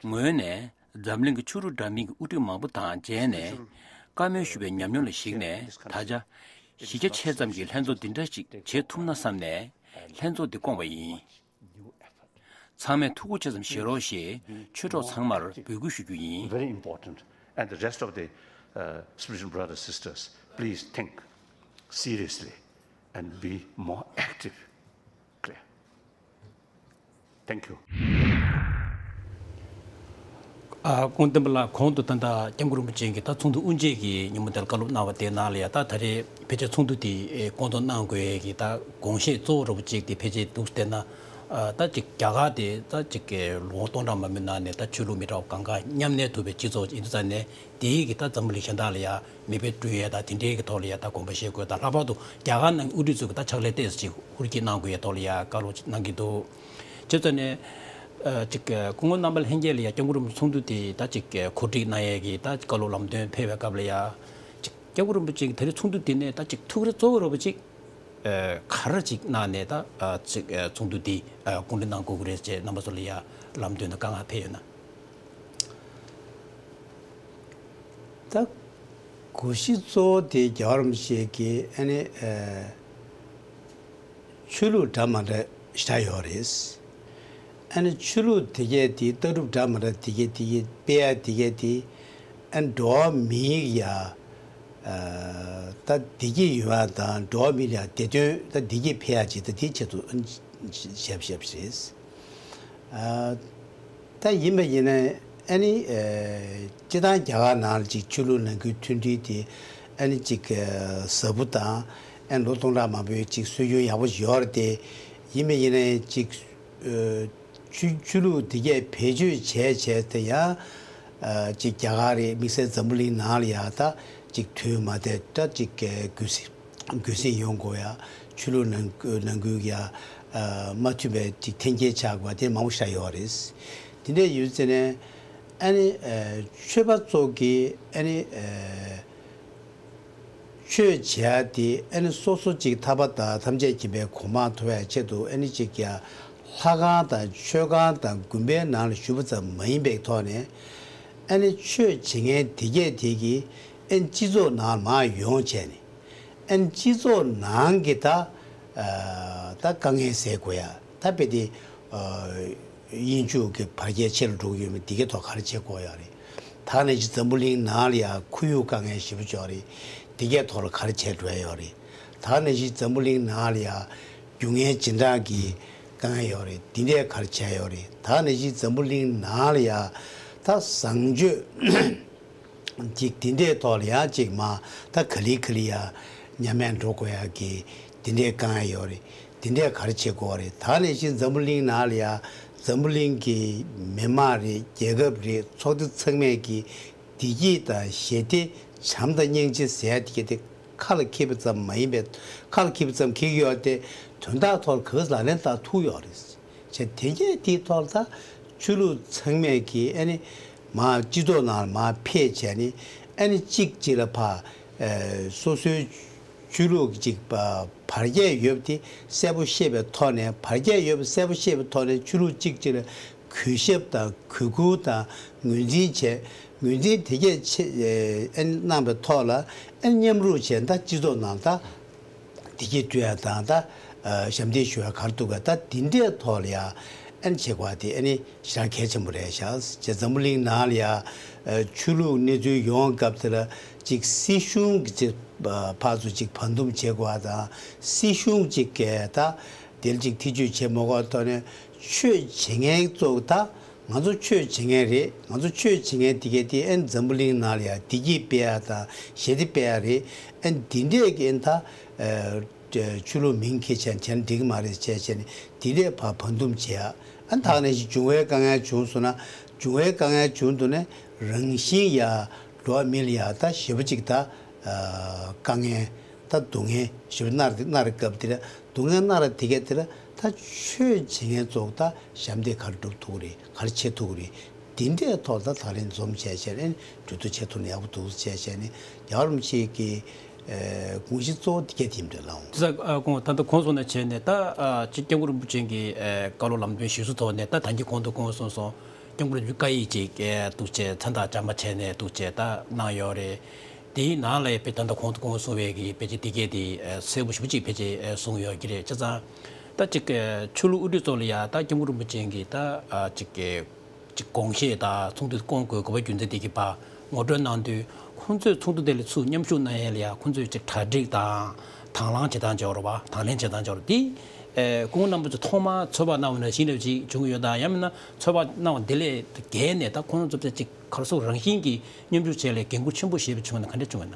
ངོས་ནས་འཛམ་གླིང་གི་ཆོས་ལུགས་འདྲ་མིན་གྱི་དབུ་ཁྲིད་མང་པོ་དང་མཇལ་ནས་བཀའ་མོལ་ཞུས་པའི་ཉམས་མྱོང་ལ་གཞིགས་ནས་ད་ཆ་གཞི་རྒྱ་ཆེ་ཙམ་གྱི་ལྷན་ཚོགས་འདི་འདྲ་ཞིག་བྱེད་ཐུབ་ན་བསམ་ནས་ལྷན་ཚོགས་འདི་བསྐོངས་པ་ཡིན། ཚང་མས་ཐུགས་ཁུར་ཆེ་ཙམ་བཞེས་རོགས་ཞེས་ཆོས་གྲོགས་ཚང་མར་འབོད་སྐུལ་ཞུ་རྒྱུ་ཡིན། Very important. And the rest of the uh, spiritual brothers sisters, please think seriously and be more active. Clear? Thank you. ཨ། སྐུ་ངོ་བསྟན་པ་ལགས། གོང་དུ་ད་ལྟ་སྐྱབས་མགོན་རིན་པོ་ཆེ་གིས་ད་ཚོགས་འདུ་དབུ་འབྱེད་ཀྱི་ཉིན་མོ་དེར་བཀའ་སློབ་གནང་བ་དེའི་ནང་ལ་ཡ། ད་ད་རེས་ཕལ་ཆེར་ཚོགས་འདུ་དེ་སྐོང་ཚོགས་གནང་དགོས་ཀྱི་ད་དགོངས་བཞེད་གཙོ་བོ་ར་བ་ཅིག་དེ་ཕལ་ཆེར་འདུག་བལྟས་ན། ཨ། ད་ཅིག་རྒྱ་གར་དེ་ད་ཅིག་ལོ་ངོ་སྟོང་ཕྲག་མང་པོའི་ནང་ནས་ད་ཆོས་ལུགས་མི་འདྲ་བ་གང་ག་མཉམ་གནས་ཐུབ་པའི་སྤྱི་ཚོགས་ཡིན་དུས་ཙང་ནས། དེའི་གི་ད་འཛམ་བུ་གླིང་གཞན་དག་ལ་ཡ་མིག་དཔེ་སྤྲོད་ཡས་དང་དེ་འདྲའི་གི་ཐོག་ལ་ཡ་ད་དགོངས་པ་བཞེས་དགོས་དང་། ལྷག་པར་དུ་རྒྱ་གར་ནང་དབུ་ཁྲིད་ཚོས་གི་ད་ཕྱག་ལས་ཏོག་ཙམ་ཅིག་ཧུར་བསྐྱེད་གནང་དགོས་ཡས་ཐོག་ལ་ཡ་བཀའ་སློབ་ཅིག་གནང་གི་འདུག་བྱས་ཙང་ནས། ཨ། ཅིག་སྐུ་ངོ་རྣམ་པ་ལྷན་རྒྱས་ལ་ཡ་སྐྱབས་མགོན་རིན་པོ་ཆེ་ཚོགས་འདུ་དེ་ད་ཅིག་གོ་སྒྲིག་གནང་ཡས་གི་ད་བཀའ་སློབ་ལམ་སྟོན་ཕེབས་པའི་སྐབས་ལ་ཡ། ཅིག་སྐྱབས་མགོན་རིན་པོ་ཆེ་གི་ད་རེས་ཚོགས་འདུ་དེ་ནས་ད་ཅིག་ཐུགས་རེ་གཙོ་བོ་ར་བ་ཅིག་ཨ། ག་རེ་ཅིག་གནང་ནས་ད། ཨ། ཅིག་ཨ། ཚོགས་འདུ་འདི། ཨ། གོ་སྒྲིག་གནང་དགོས་ཀྱི་རེད་ཅེས་རྣམ་པ་ཚོ་ལ་ཡ་ལམ་སྟོན་དང་བཀའ་མངགས་ཕེབས་ཡོད་ན། ད་གོ་གཞི་གཙོ་བོ་དེ་རྒྱལ་བ་རིན་པོ་ཆེ་གིས་ཨ་ནི། ཨ། ཆོས་ལུགས་འདྲ་མི་འདྲ་ཞེ་དྲག་ཡོད་རེད། ཨ་ནི་ཆོས་ལུགས་དེ་གས་དེ་ལྟ་གྲུབ་འདྲ་མི་འདྲ་དེ་གས་དེ་གས་སྤེལ་ཡ་དེ་གས་དེ། ཨ། འགྲོ་བ་མིའི་ཡ། ཨ། ད་བདེ་སྐྱིད་ཡོང་ཡ་དང་། འགྲོ་བ་མི་ལ་ཡ་བདེ་དོན་ད་བདེ་སྐྱིད་འཕེལ་ཡ་ཅིག་ད་དེའི་ཆེད་དུ་བྱས་བྱས་པ་རེད། ཨ། ད་ཡིན་པ་ཡིན་ན་ཨ་ནི། ཨ། སྤྱིར་བཏང་རྒྱ་གར་ནང་ལ་ཅིག་ཆོས་ལུགས་ནང་ཁུལ་མཐུན་སྒྲིལ་དེ་ཨ་ནི་ཅིག་ཨ། ཟབ་པོ་དང་། ཨ་ནི་ལོ་སྟོང་ཕྲག་མང་པོའི་ཅིག་སྲོལ་རྒྱུན་ཡག་པོ་ཡོད་རེད་དེ། ཡིན་པ་ཡིན་ན་ཅིག་ཨ། ཆོས་ཆོས་ལུགས་དེ་གས་བེད་སྤྱོད་བྱས་བྱས་ཏེ་ཡང་། ཨ། ཅིག་རྒྱ་གར་རེད། དམིགས་བསལ་འཛམ་བུ་གླིང་ནང་ལ་ཡང་ད་ཅིག་དུས་མ་དེ་ད་ཅིག་གུད་གུད་གསེང་ཡོང་དགོས་ཡ། ཆོས་ལུགས་ནང་ནང་ཁུལ་ཡ། ཨ། མ་མཐུན་པའི་ཅིག་འཐེན་འཁྱེར་ཆགས་དགོས་པ་དེ་མང་པོ་ཞིག་ཡོད་རེད། དེ་འདྲ་ཡོད་ཙང་ནས་ཨ་ནི། ཨ། ཆོས་པ་ཚོ་གིས་ཨ་ནི། ཨ། ཆོས་བྱེད་ཡ་དེ་ཨ་ནི་སོ་སོ་ཅིག་ཐར་པ་དང་ཐམས་ཅད་མཁྱེན་པའི་གོ་འཕང་ཐོབ་ཡ་ཆེད་དུ་ཨ་ནི་ཅིག་ཡ་ལྷ་ཁང་དང་ཆོས་ཁང་དང་དགོན་པའི་ནང་ལ་བཞུགས་པ་ཙམ་མ་ཡིན་པའི་ཐོག་ནས། ཨ་ནི་ཆོས་བྱེད་མཁན་དེ་གས་དེ་གིས་ཨ་ནི་སྤྱི་ཚོགས་ནང་མར་ཡོང་བྱས་ནས། ཨ་ནི་སྤྱི་ཚོགས་ནང་གི་ད། ཨ། ད་དཀའ་ངལ་སེལ་དགོས་ཡ། ད་དཔེ་དེ། ཨ། དབྱིན་ཇུས་ཀྱི་བར་ཁྱད་ཆེ་རུ་འགྲོ་གི་ཡོད་མེད་འདི་གའི་ཐོག་ག་རེ་བྱེད་དགོས་ཡོད་རེད། ད་ནང་བཞིན་འཛམ་བུ་གླིང་ནང་ལ་ཡང་ཁོར་ཡུག་དཀའ་ངལ་ཞེ་པོ་ཅིག་ཡོད་རེད། འདི་གའི་ཐོག་ལ་ག་རེ་བྱེད་འགྲོ་ཡ་ཡོད་རེད། ད་ནང་བཞིན་འཛམ་བུ་གླིང་ནང་ལ་ཡང་རྒྱུ་དངོས་སྦྱིན་བདག་གི་དཀའ་ངལ་ཡོད་རེད། འདི་འདྲས་ག་རེ་བྱས་ཡོད་རེད། ད་ནང་བཞིན་འཛམ་བུ་གླིང་ནང་ལ་ཡང་ད་བཟང་སྤྱོད་ཅིག་དེ་འདྲའི་ཐོག་ལ་ཡང་ཅིག་མ་ད་ག་ལེ་ག་ལེ་ཡ་ཉམས་དམས་འགྲོ་དགོས་ཡ་གི་དེ་འདྲའི་དཀའ་ངལ་ཡོད་རེད། དེ་འདྲས་ག་རེ་བྱེད་དགོས་རེད། ད་ནང་བཞིན་འཛམ་བུ་གླིང་ནང་ལ་ཡ་འཛམ་བུ་གླིང་གི་མི་མང་རེད། རྒྱལ་ཁབ་རེད། ཚོགས་སྡེ་ཚང་མས་ཀྱི་བདེ་སྐྱིད་དང་ཞི་བདེ་བྱམས་དང་སྙིང་རྗེ་ཟེར་ཡ་དེ་ག་དེ་ཁ་ལ་འཁྱེར་བ་ཙམ་མ་ཡིན་པའི། ཁ་ལ་འཁྱེར་བ་ཙམ་འཁྱེར་གྱི་ཡོད་དེ། དོན་དག་ཐོག་ལ་ག་ལ་ལེན་བསྟར་ཐུབ་ཡོད་རེད། བྱས་དེ་གས་དེའི་ཐོག་ལ་ད་ཆོས་ལུགས་ཚང་མས་ཀྱི་ཨ་ནི་མར་སྤྱི་ཚོགས་ནང་ལ་མར་ཕེབས་བྱས་ནས་ཨ་ནི་གཅིག་གཅིག་ལ་ཕར། ཨ། སོ་སོའི་ཆོས་ལུགས་ཀྱི་ཅིག་བར་ཁྱད་ཡོད་པ་དེ་གསལ་པོ་ཤེས་པའི་ཐོག་ནས། བར་ཁྱད་ཡོད་པ་གསལ་པོ་ཤེས་པའི་ཐོག་ནས་ཆོས་ལུགས་གཅིག་གཅིག་ལ་གུས་ཞབས་དང་གུས་བཀུར་དང་ངོས་འཛིན་བྱས། ངོས་འཛིན་དེ་གས་ཆེ་ཨ་ནི་གནང་བའི་ཐོག་ལ་ཨ་ནི་མཉམ་རུབ་བྱས། ད་སྤྱི་ཚོགས་ནང་ད་བདེ་སྐྱིད་སྤྲོད་ཡ་དང་། ད་ཨ་ཞབས་འདེགས་ཞུ་ཡ་ག་རེ་འདུག་ག་ད་དེ་འདྲའི་ཐོག་ལ་ཡ་ཨ་ནི་བྱེད་དགོས་པ་དེ་ཨ་ནི་ཞེ་དྲག་གལ་ཆེན་པོ་རེད་ཤག་བྱས་འཛམ་བུ་གླིང་ནང་ལ་ཡ་ཨ་ཆོས་ལུགས་གནས་ཚུལ་ཡོང་སྐབས་དེ་ལ་ཅིག་སྲིད་གཞུང་གི་ཅིག་ཕར་ཚུར་ཅིག་བར་འདུམ་བྱེད་དགོས་པ་དང་། སྲིད་གཞུང་ཅིག་གིས་ད་དེ་ལ་ཅིག་ཐེ་ཇུས་བྱེད་མ་དགོས་པའི་ཐོག་ནས། ཆོས་བྱེད་མཁན་ཚོ་ད་ང་ཚོ་ཆོས་བྱེད་མཁན་རེད། ང་ཚོ་ཆོས་བྱེད་མཁན་དེ་གས་དེ་ཨ་ནི་འཛམ་བུ་གླིང་ནང་ལ་ཡ་བདེ་སྐྱིད་སྤེལ་ཡ་དང་ཞི་བདེ་སྤེལ་ཡ་རེད། ཨ་ནི་འདི་འདྲས་ཀྱི་ཨ་ནི་ད་ཨ་ཆོས་ལུགས་མིང་འཁྱེར་བྱས་བྱས་ན་འགྲིག་གི་མ་རེད་བྱས་བྱས་ནས་དེ་འདྲས་ཕར་བར་འདུམ་བྱེད་ཡ། ཨ་ནི་ད་ག་ནང་བཞིན་འབྱུང་བའི་དཀའ་ངལ་བྱུང་སོང་ན། འབྱུང་བའི་དཀའ་ངལ་བྱུང་འདུག་ན་རང་བཞིན་ཡ་འགྲོ་བ་མི་ལ་ཡ་ད་ཞེ་པོ་ཅིག་ད་ཨ་དཀའ་ངལ། ད་སྡུག་བསྔལ་ཞེ་པོ་མནར་མནར་སྐབས་དེ་ལ། སྡུག་བསྔལ་མནར་དེ་གས་དེ་ལ་ད་ཆོས་བྱེད་མཁན་ཚོ་ད་ཞབས་འདེགས་ག་རེ་སྒྲུབ་ཐུབ་ཀྱི་རེད། ག་རེ་བྱེད་ཐུབ་ཀྱི་རེད། དེ་འདྲའི་ཐོག་ད་ད་རིང་འཛོམས་བྱས་བྱས་ནས་གྲོས་བསྡུར་བྱེད་ཐུབ་ན་ཡག་པོ་འདུག་བྱས་བྱས་ནས་རྒྱལ་བ་རིན་པོ་ཆེ་གི་ཨ་དགོངས་གཞི་གཙོ་བོ་དེ་གས་དེ་འདྲ་ལགས་འོང་། དེ་ས་ཨ་དགོངས་ད་ལྟ་གོང་སོང་ནས་བྱས་ནས་ད་ཨ་ཅིག་སྐྱབས་མགོན་རིན་པོ་ཆེ་གི་ཨ་བཀའ་སློབ་ལམ་སྟོན་ཞུས་སུ་ཐོག་ནས་ད་ད་གིན་གོང་དུ་གོང་སོང་སོང་། སྐྱབས་མགོན་རིན་པོ་ཆེ་བཀའ་ཡིག་ཅིག་ཨེ་འདུག་བྱས་མཚན་རྟགས་བཅའ་མ་བྱས་ནས་འདུག་བྱས་ད་གནང་ཡོད་རེད། དེའི་ནང་ལ་དཔེ་ད་ལྟ་གོང་དུ་གོང་གསུངས་པའི་གི་དཔེ་ཆ་འདི་གས་དེ་ཨེ་གསལ་པོ་ཞེ་པོ་ཅིག་ཕལ་ཆེར་ཨེ་གསུངས་ཡོད་ཀྱི་རེད། བྱས་ཙང་ད་ཅིག་ཨེ་ཆོས་ལུགས་དབུ་ཁྲིད་ཚོ་ལ་ཡ་ད་སྐྱབས་མགོན་རིན་པོ་ཆེ་གིས་ད་ཨ་ཅིག་ཨེ་ཅིག་དགོངས་བཞེས་ད་ཚོགས་འདུ་སྐོང་དགོས་དགོས་པ་རྒྱུ་མཚན་དེ་གི་ཕར་ ངོ་སྤྲོད་གནང་དུས་ཁོང་ཚོས་ཚོགས་འདུ་དེ་ལ་ཚུར་མཉམ་ཞུགས་གནང་ཡས་ལ་ཡང་ཁོང་ཚོས་ཅིག་གྲ་སྒྲིག་དང་དང་བླངས་བྱེད་སྟངས་བྱས་པ་རེད་པ། དང་ལེན་བྱེད་སྟངས་བྱས་པ་རེད། དེ་སྐུ་ངོ་རྣམ་པ་ཚོས་ཐོག་མར་ཚོད་དཔག་གནང་བ་ནང་བཞིན་འདྲ་བ་ཅིག་བྱུང་ཡོད་དམ། ཡང་མིན་ན་ཚོད་དཔག་གནང་བ་དེ་ལས་བརྒལ་ནས་ད་ཁོང་རྣམ་ཚོ་ཅིག་ག་རེ་ཟེར། རང་བཞིན་གྱིས་མཉམ་ཞུགས་བྱེད་ཡས་ལ་འགན་ཁུར་ཆེན་པོ་བཞེས་པ་བྱུང་ན་ག་འདྲ་བྱུང་ཡོད་ན།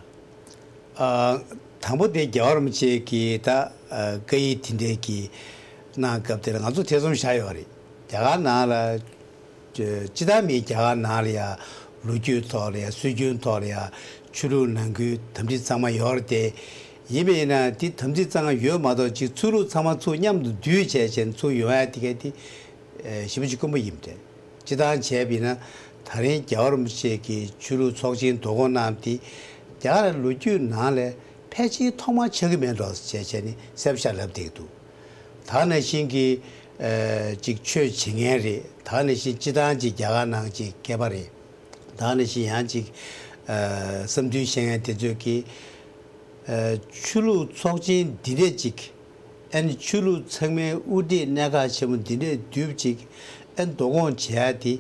ཨ། དང་པོ་དེ་རྒྱལ་བ་རིན་པོ་ཆེ་གིས་ད་ཨ་བཀའ་ཡིག་དེ་འདྲའི་གི་གནང་སྐབས་དེར་ང་ཚོ་ཐེ་ཚོམ་བཞག་ཡོད་རེད། རྒྱ་གར་ནང་ལ་སྤྱི་བཏང་མིའི་རྒྱ་གར་ནང་ལ་ཡ་ལོ་རྒྱུས་ཐོག་ལ་ཡ་སྲོལ་རྒྱུན་ཐོག་ལ་ཡ་ཆོས་ལུགས་ནང་ཁུལ་དམ་ཚིག་གཙང་མ་ཡོད་རེད་དེ། ཡིན་པ་ཡིན་ན་དེ་དམ་ཚིག་གཙང་མ་ཡོད་མ་གཏོགས་ཅིག་ཆོས་ལུགས་ཚང་མ་ཚུར་མཉམ་དུ་འདུས་བྱས་བྱས་ནས་ཚུར་ཡོང་ཡ་དེ་ག་དེ་ཞེ་པོ་ཅིག་དཀོན་པོ་ཡིན་པ་རེད། སྤྱིར་བཏང་བྱས་པ་ཡིན་ན་ད་རིང་རྒྱལ་བ་རིན་པོ་ཆེ་གིས་ཆོས་ལུགས་ཚོགས་ཆེན་འདུ་སྐོང་གནང་སྟེ་རྒྱ་གར་ལོ་རྒྱུས་ནང་ལ་ཕལ་ཆེར་ཐོག་མར་ཆགས་ཀྱི་མེད་འགྲོ་ཟེར་བྱས་བྱས་ནས་གསལ་པོ་ཞིག་ལབ་བསྡད་འདུག་ད་ག་ནང་བཞིན་གྱི་ཨ་ཅིག་ཆོས་བྱེད་མཁན་རེད། ད་ག་ནང་བཞིན་སྤྱིར་བཏང་ཅིག་རྒྱ་གར་ནང་ཅིག་སྐྱེས་པ་རེད། ད་ག་ནང་བཞིན་ཡང་ཅིག་ཨ་བསམ་ཚུལ་བཤད་མཁན་དེ་ཚོས་ཀྱིས་ཨ་ཆོས་ལུགས་ཚོགས་ཆེན་འདི་འདྲས་ཅིག་ཨ་ནི་ཆོས་ལུགས་ཚང་མའི་དབུ་ཁྲིད་གནད་འགག་ཆེན་པོ་འདི་འདྲས་བསྡུས་ཅིག་ཨ་ནི་འདུ་སྐོང་བྱེད་ཡ་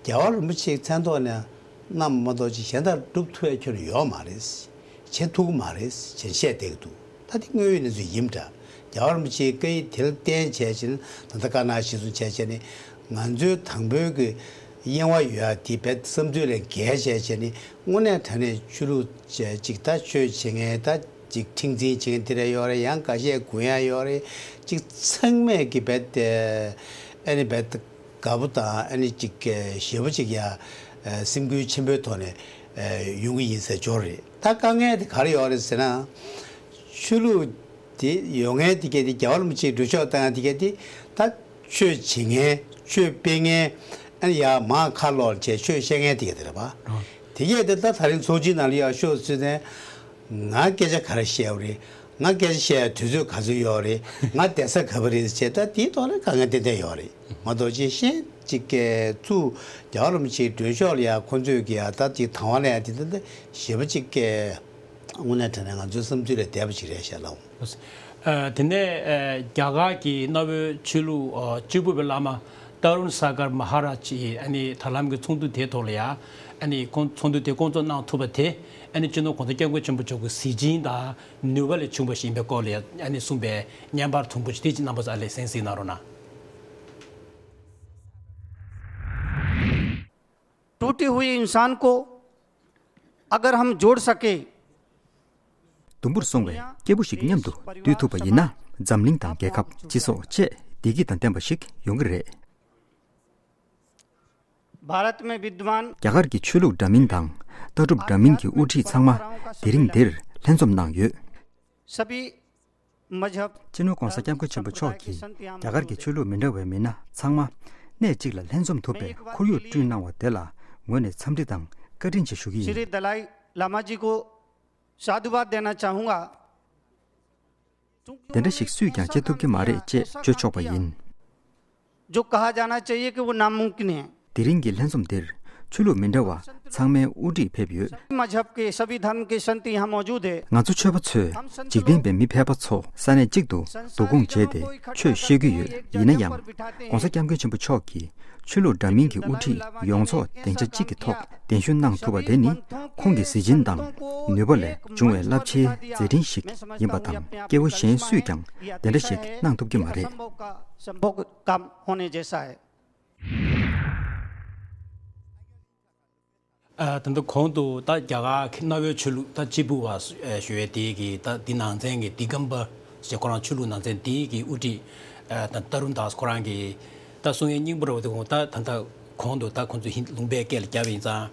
དེ་རྒྱལ་བ་རིན་པོ་ཆེའི་མཚན་ཐོག་ནས་གནང་མ་གཏོགས་ཅིག་གཞན་དག་སྒྲུབ་ཐུབ་ཡ་ཁྱོན་ནས་ཡོད་མ་རེད། བྱེད་ཐུབ་ཀྱི་མ་རེད་ཅེས་བཤད་བསྡད་ཀྱི་འདུག་ད་དེ་དངོས་ཡོད་གནས་ཚུལ་ཡིན་པ་འདྲ། རྒྱལ་བ་རིན་པོ་ཆེའི་བཀའ་ཡིག་དེ་ལ་བརྟེན་བྱས་བྱས་ནས་ད་ལྟ་བཀའ་གནང་གཞིར་བཟུང་བྱས་བྱས་ནས་ང་ཚོའི་དང་པོའི་གི་གཡེང་བ་ཡོད་ཡ་དེ་རྦད་བསམ་ཚུལ་ལས་བརྒལ་བྱས་བྱས་ནས་དངོས་གནས་དྲང་གནས་ཆོས་ལུགས་ཅིག་ད་ཆོས་བྱེད་མཁན་ད་ཅིག་ཁྲིམས་འཛིན་བྱེད་མཁན་དེ་འདྲ་ཡོད་རེད། ཡང་འགའ་ཤས་དགོན་ཡ་ཡོད་རེད། ཅིག་ཚང་མས་གི་རྦད་དེ་ཨ་ནི་རྦད་དེ་དགའ་པོ་དང་ཨ་ནི་ཅིག་ཞེ་པོ་ཅིག་ཡ་སེམས་འགུལ་ཆེན་པོའི་ཐོག་ནས་ཡོང་གི་ཡིན་ཟེར་འབྱོར་རེད། ད་དཀའ་ངལ་དེ་ག་རེ་ཡོད་རེད་ཟེར་ན། ཆོས་ལུགས་དེ་ཡོད་མཁན་དེ་གས་དེ་རྒྱལ་བ་རིན་པོ་ཆེའི་སྒྲུབ་ཕྱོགས་བཏང་ཡ་དེ་གས་དེ་ད་ཆོས་བྱེད་མཁན་ཆོས་སྤེལ་མཁན་ཨ་ནི་ཡ་མར་ཁ་ལོག་བྱས་ཆོས་བཤད་མཁན་དེ་གས་དེ་རེད་པ། དེ་གས་དེ་ད་ད་རིང་ཚོགས་ཆེན་ནང་ལ་ཡ་ཤོག་ཟེར་ནས་ང་སྐད་ཆ་ག་རེ་བཤད་པ་རེད། ང་སྐད་ཆ་བཤད་ཡ་དུས་ཚོད་ག་ཚོད་ཡོད་རེད། ང་བསྡད་ས་ག་པར་རེད་ཅེས་ད་དེའི་ཐོག་ལ་དཀའ་ངལ་ཏན་ཏན་ཡོད་རེད། མ་གཏོགས་ཅིག་གཞན་ཅིག་གས་ཚུར་རྒྱལ་བ་རིན་པོ་ཆེའི་སྒྲུབ་ཕྱོགས་ལ་ཡ་ཁོང་ཚོས་ཀྱི་ཡ་ད་ཅིག་དང་བ་ལ་ཡ་དེ་ད་ད་ཞེ་པོ་ཅིག་གས་དངོས་གནས་དྲང་གནས་ང་ཚོའི་བསམ་ཚུལ་ལས་འདས་པ་ཅིག་རེད་ཤག་ལགས། ཨ། དེ་ནས་ཨ་རྒྱ་གར་གྱི་གནའ་བོའི་ཆོས་ལུགས་ཨ་གཅེར་བུ་པའི་བླ་མ་ཏ་རུན་ས་གར་མ་ཧ་ར་ཇི་ཡིས་ཨ་ནི་ད་ལམ་གྱི་ཚོགས་འདུ་དེའི་ཐོག་ལ་ཡ་ཨ་ནི་ཁོང་ཚོགས་འདུ་དེ་སྐོང་ཚོགས་གནང་ཐུབ་པ་དེ་ཨ་ནི་སྤྱི་ནོར་༸གོང་ས་༸སྐྱབས་མགོན་ཆེན་པོ་མཆོག་གི་གཟི་བྱིན་དང་ནུས་པ་ལས་བྱུང་བ་ཞིག་ཡིན་པའི་སྐོར་ལ་ཡ་ཨ་ནི་གསུངས་པའི་བརྙན་པར་ཐུང་པོ་ཞིག་དེ་ཅིག་རྣམ་པ་ཚོ་ཨ་ལས་གསན་གཟིགས་གནང་རོགས་གནང་། टूटी हुई इंसान को अगर हम जोड़ सके दुम पुर सोंग वे केबु शिक न्याम दु दुई थुप यिना जमलिंग तंग गेकब चिसो चे दिगी तंग तेंबा शिक योंग रे। भारत में विद्वान རྒྱ་གར་གྱི་ཆོས་ལུགས་འདྲ་མིན་དང་ལྟ་གྲུབ་འདྲ་མིན་གྱི་དབུ་ཁྲིད་ཚང་མ་དེ་རིང་འདིར་ལྷན་འཛོམས་གནང་ཡོད། सभी मजहब སྤྱི་ནོར་༸གོང་ས་༸སྐྱབས་མགོན་ཆེན་པོ་མཆོག་གིས་རྒྱ་གར་གྱི་ཆོས་ལུགས་མི་འདྲ་བའི་མི་སྣ་ཚང་མ་གནས་གཅིག་ལ་ལྷན་འཛོམས་ཐུབ་པའི་ཁོར་ཡུག་བསྐྲུན་གནང་བ་དེ་ལ་ངོས་ནས་འཚམས་འདྲི་དང་བཀའ་དྲིན་ཆེ་ཞུ་གི་ཡིན། श्री दलाई लामा जी को साधुवाद देना चाहूँगा। དེ་འདྲ་ཞིག་སུས་ཀྱང་བྱེད་ཐུབ་ཀྱི་མ་རེད་ཅེས་བརྗོད་ཆོག་པ་ཡིན། जो कहा जाना चाहिए कि वो नामुमकिन है। དེ་རིང་གི་ལྷན་འཛོམས་འདིར་ཆོས་ལུགས་མི་འདྲ་བ་ཚང་མའི་དབུ་ཁྲིད་ཕེབས་ཡོད། मजहब के सभी धर्म के संत यहाँ मौजूद है। ང་ཚོ་ཆོས་པ་ཚོས་འཇིག་རྟེན་པའི་མི་ཕལ་པ་ཚོ་ས་གནས་གཅིག་ཏུ་བསྡུ་སྐོང་བྱས་ཏེ་ཆོས་བཤད་ཀྱི་ཡོད། ཡིན་ན་ཡང་༸གོང་ས་༸སྐྱབས་མགོན་ཆེན་པོ་མཆོག་གིས་ཆོས་ལུགས་འདྲ་མིན་གྱི་དབུ་ཁྲིད་ཡོངས་རྫོགས་སྡིངས་ཆ་གཅིག་གི་ཐོག་གདན་ཞུ་གནང་ཐུབ་པ་དེ་ནི་ཁོང་གི་གཟི་བྱིན་དང་ནུས་པ་ལས་བྱུང་བའི་རླབས་ཆེའི་མཛད་འཕྲིན་ཞིག་ཡིན་པ་དང་། སྐྱེ་བོ་གཞན་སུས་ཀྱང་དེ་འདྲ་ཞིག་གནང་ཐུབ་ཀྱི་མ་རེད། ཨ། ད་ལྟ་གོང་དུ་ད་རྒྱ་གར་གྱི་གནའ་བོའི་ཆོས་ལུགས་ད་གཅེར་བུ་བ་ཞུ་བའི་དེའི་གི་ད་འདི་ནང་ཚན་གྱི་དི་གམ་པ་ཞེས་ཁོ་རང་ཆོས་ལུགས་ནང་ཚན་དེའི་གི་དབུ་ཁྲིད་ད་ཏ་རུན་དཱས་ཁོ་རང་གིས་ད་གསུང་ཡས་སྙིང་པོ་ར་བ་དེ་གོང་ད་ད་ལྟ་གོང་དུ་ད་ཁོང་ཚོ་ཧིན་ལུང་པའི་སྐད་ལ་བརྒྱབ་ཡིན་ཙང་།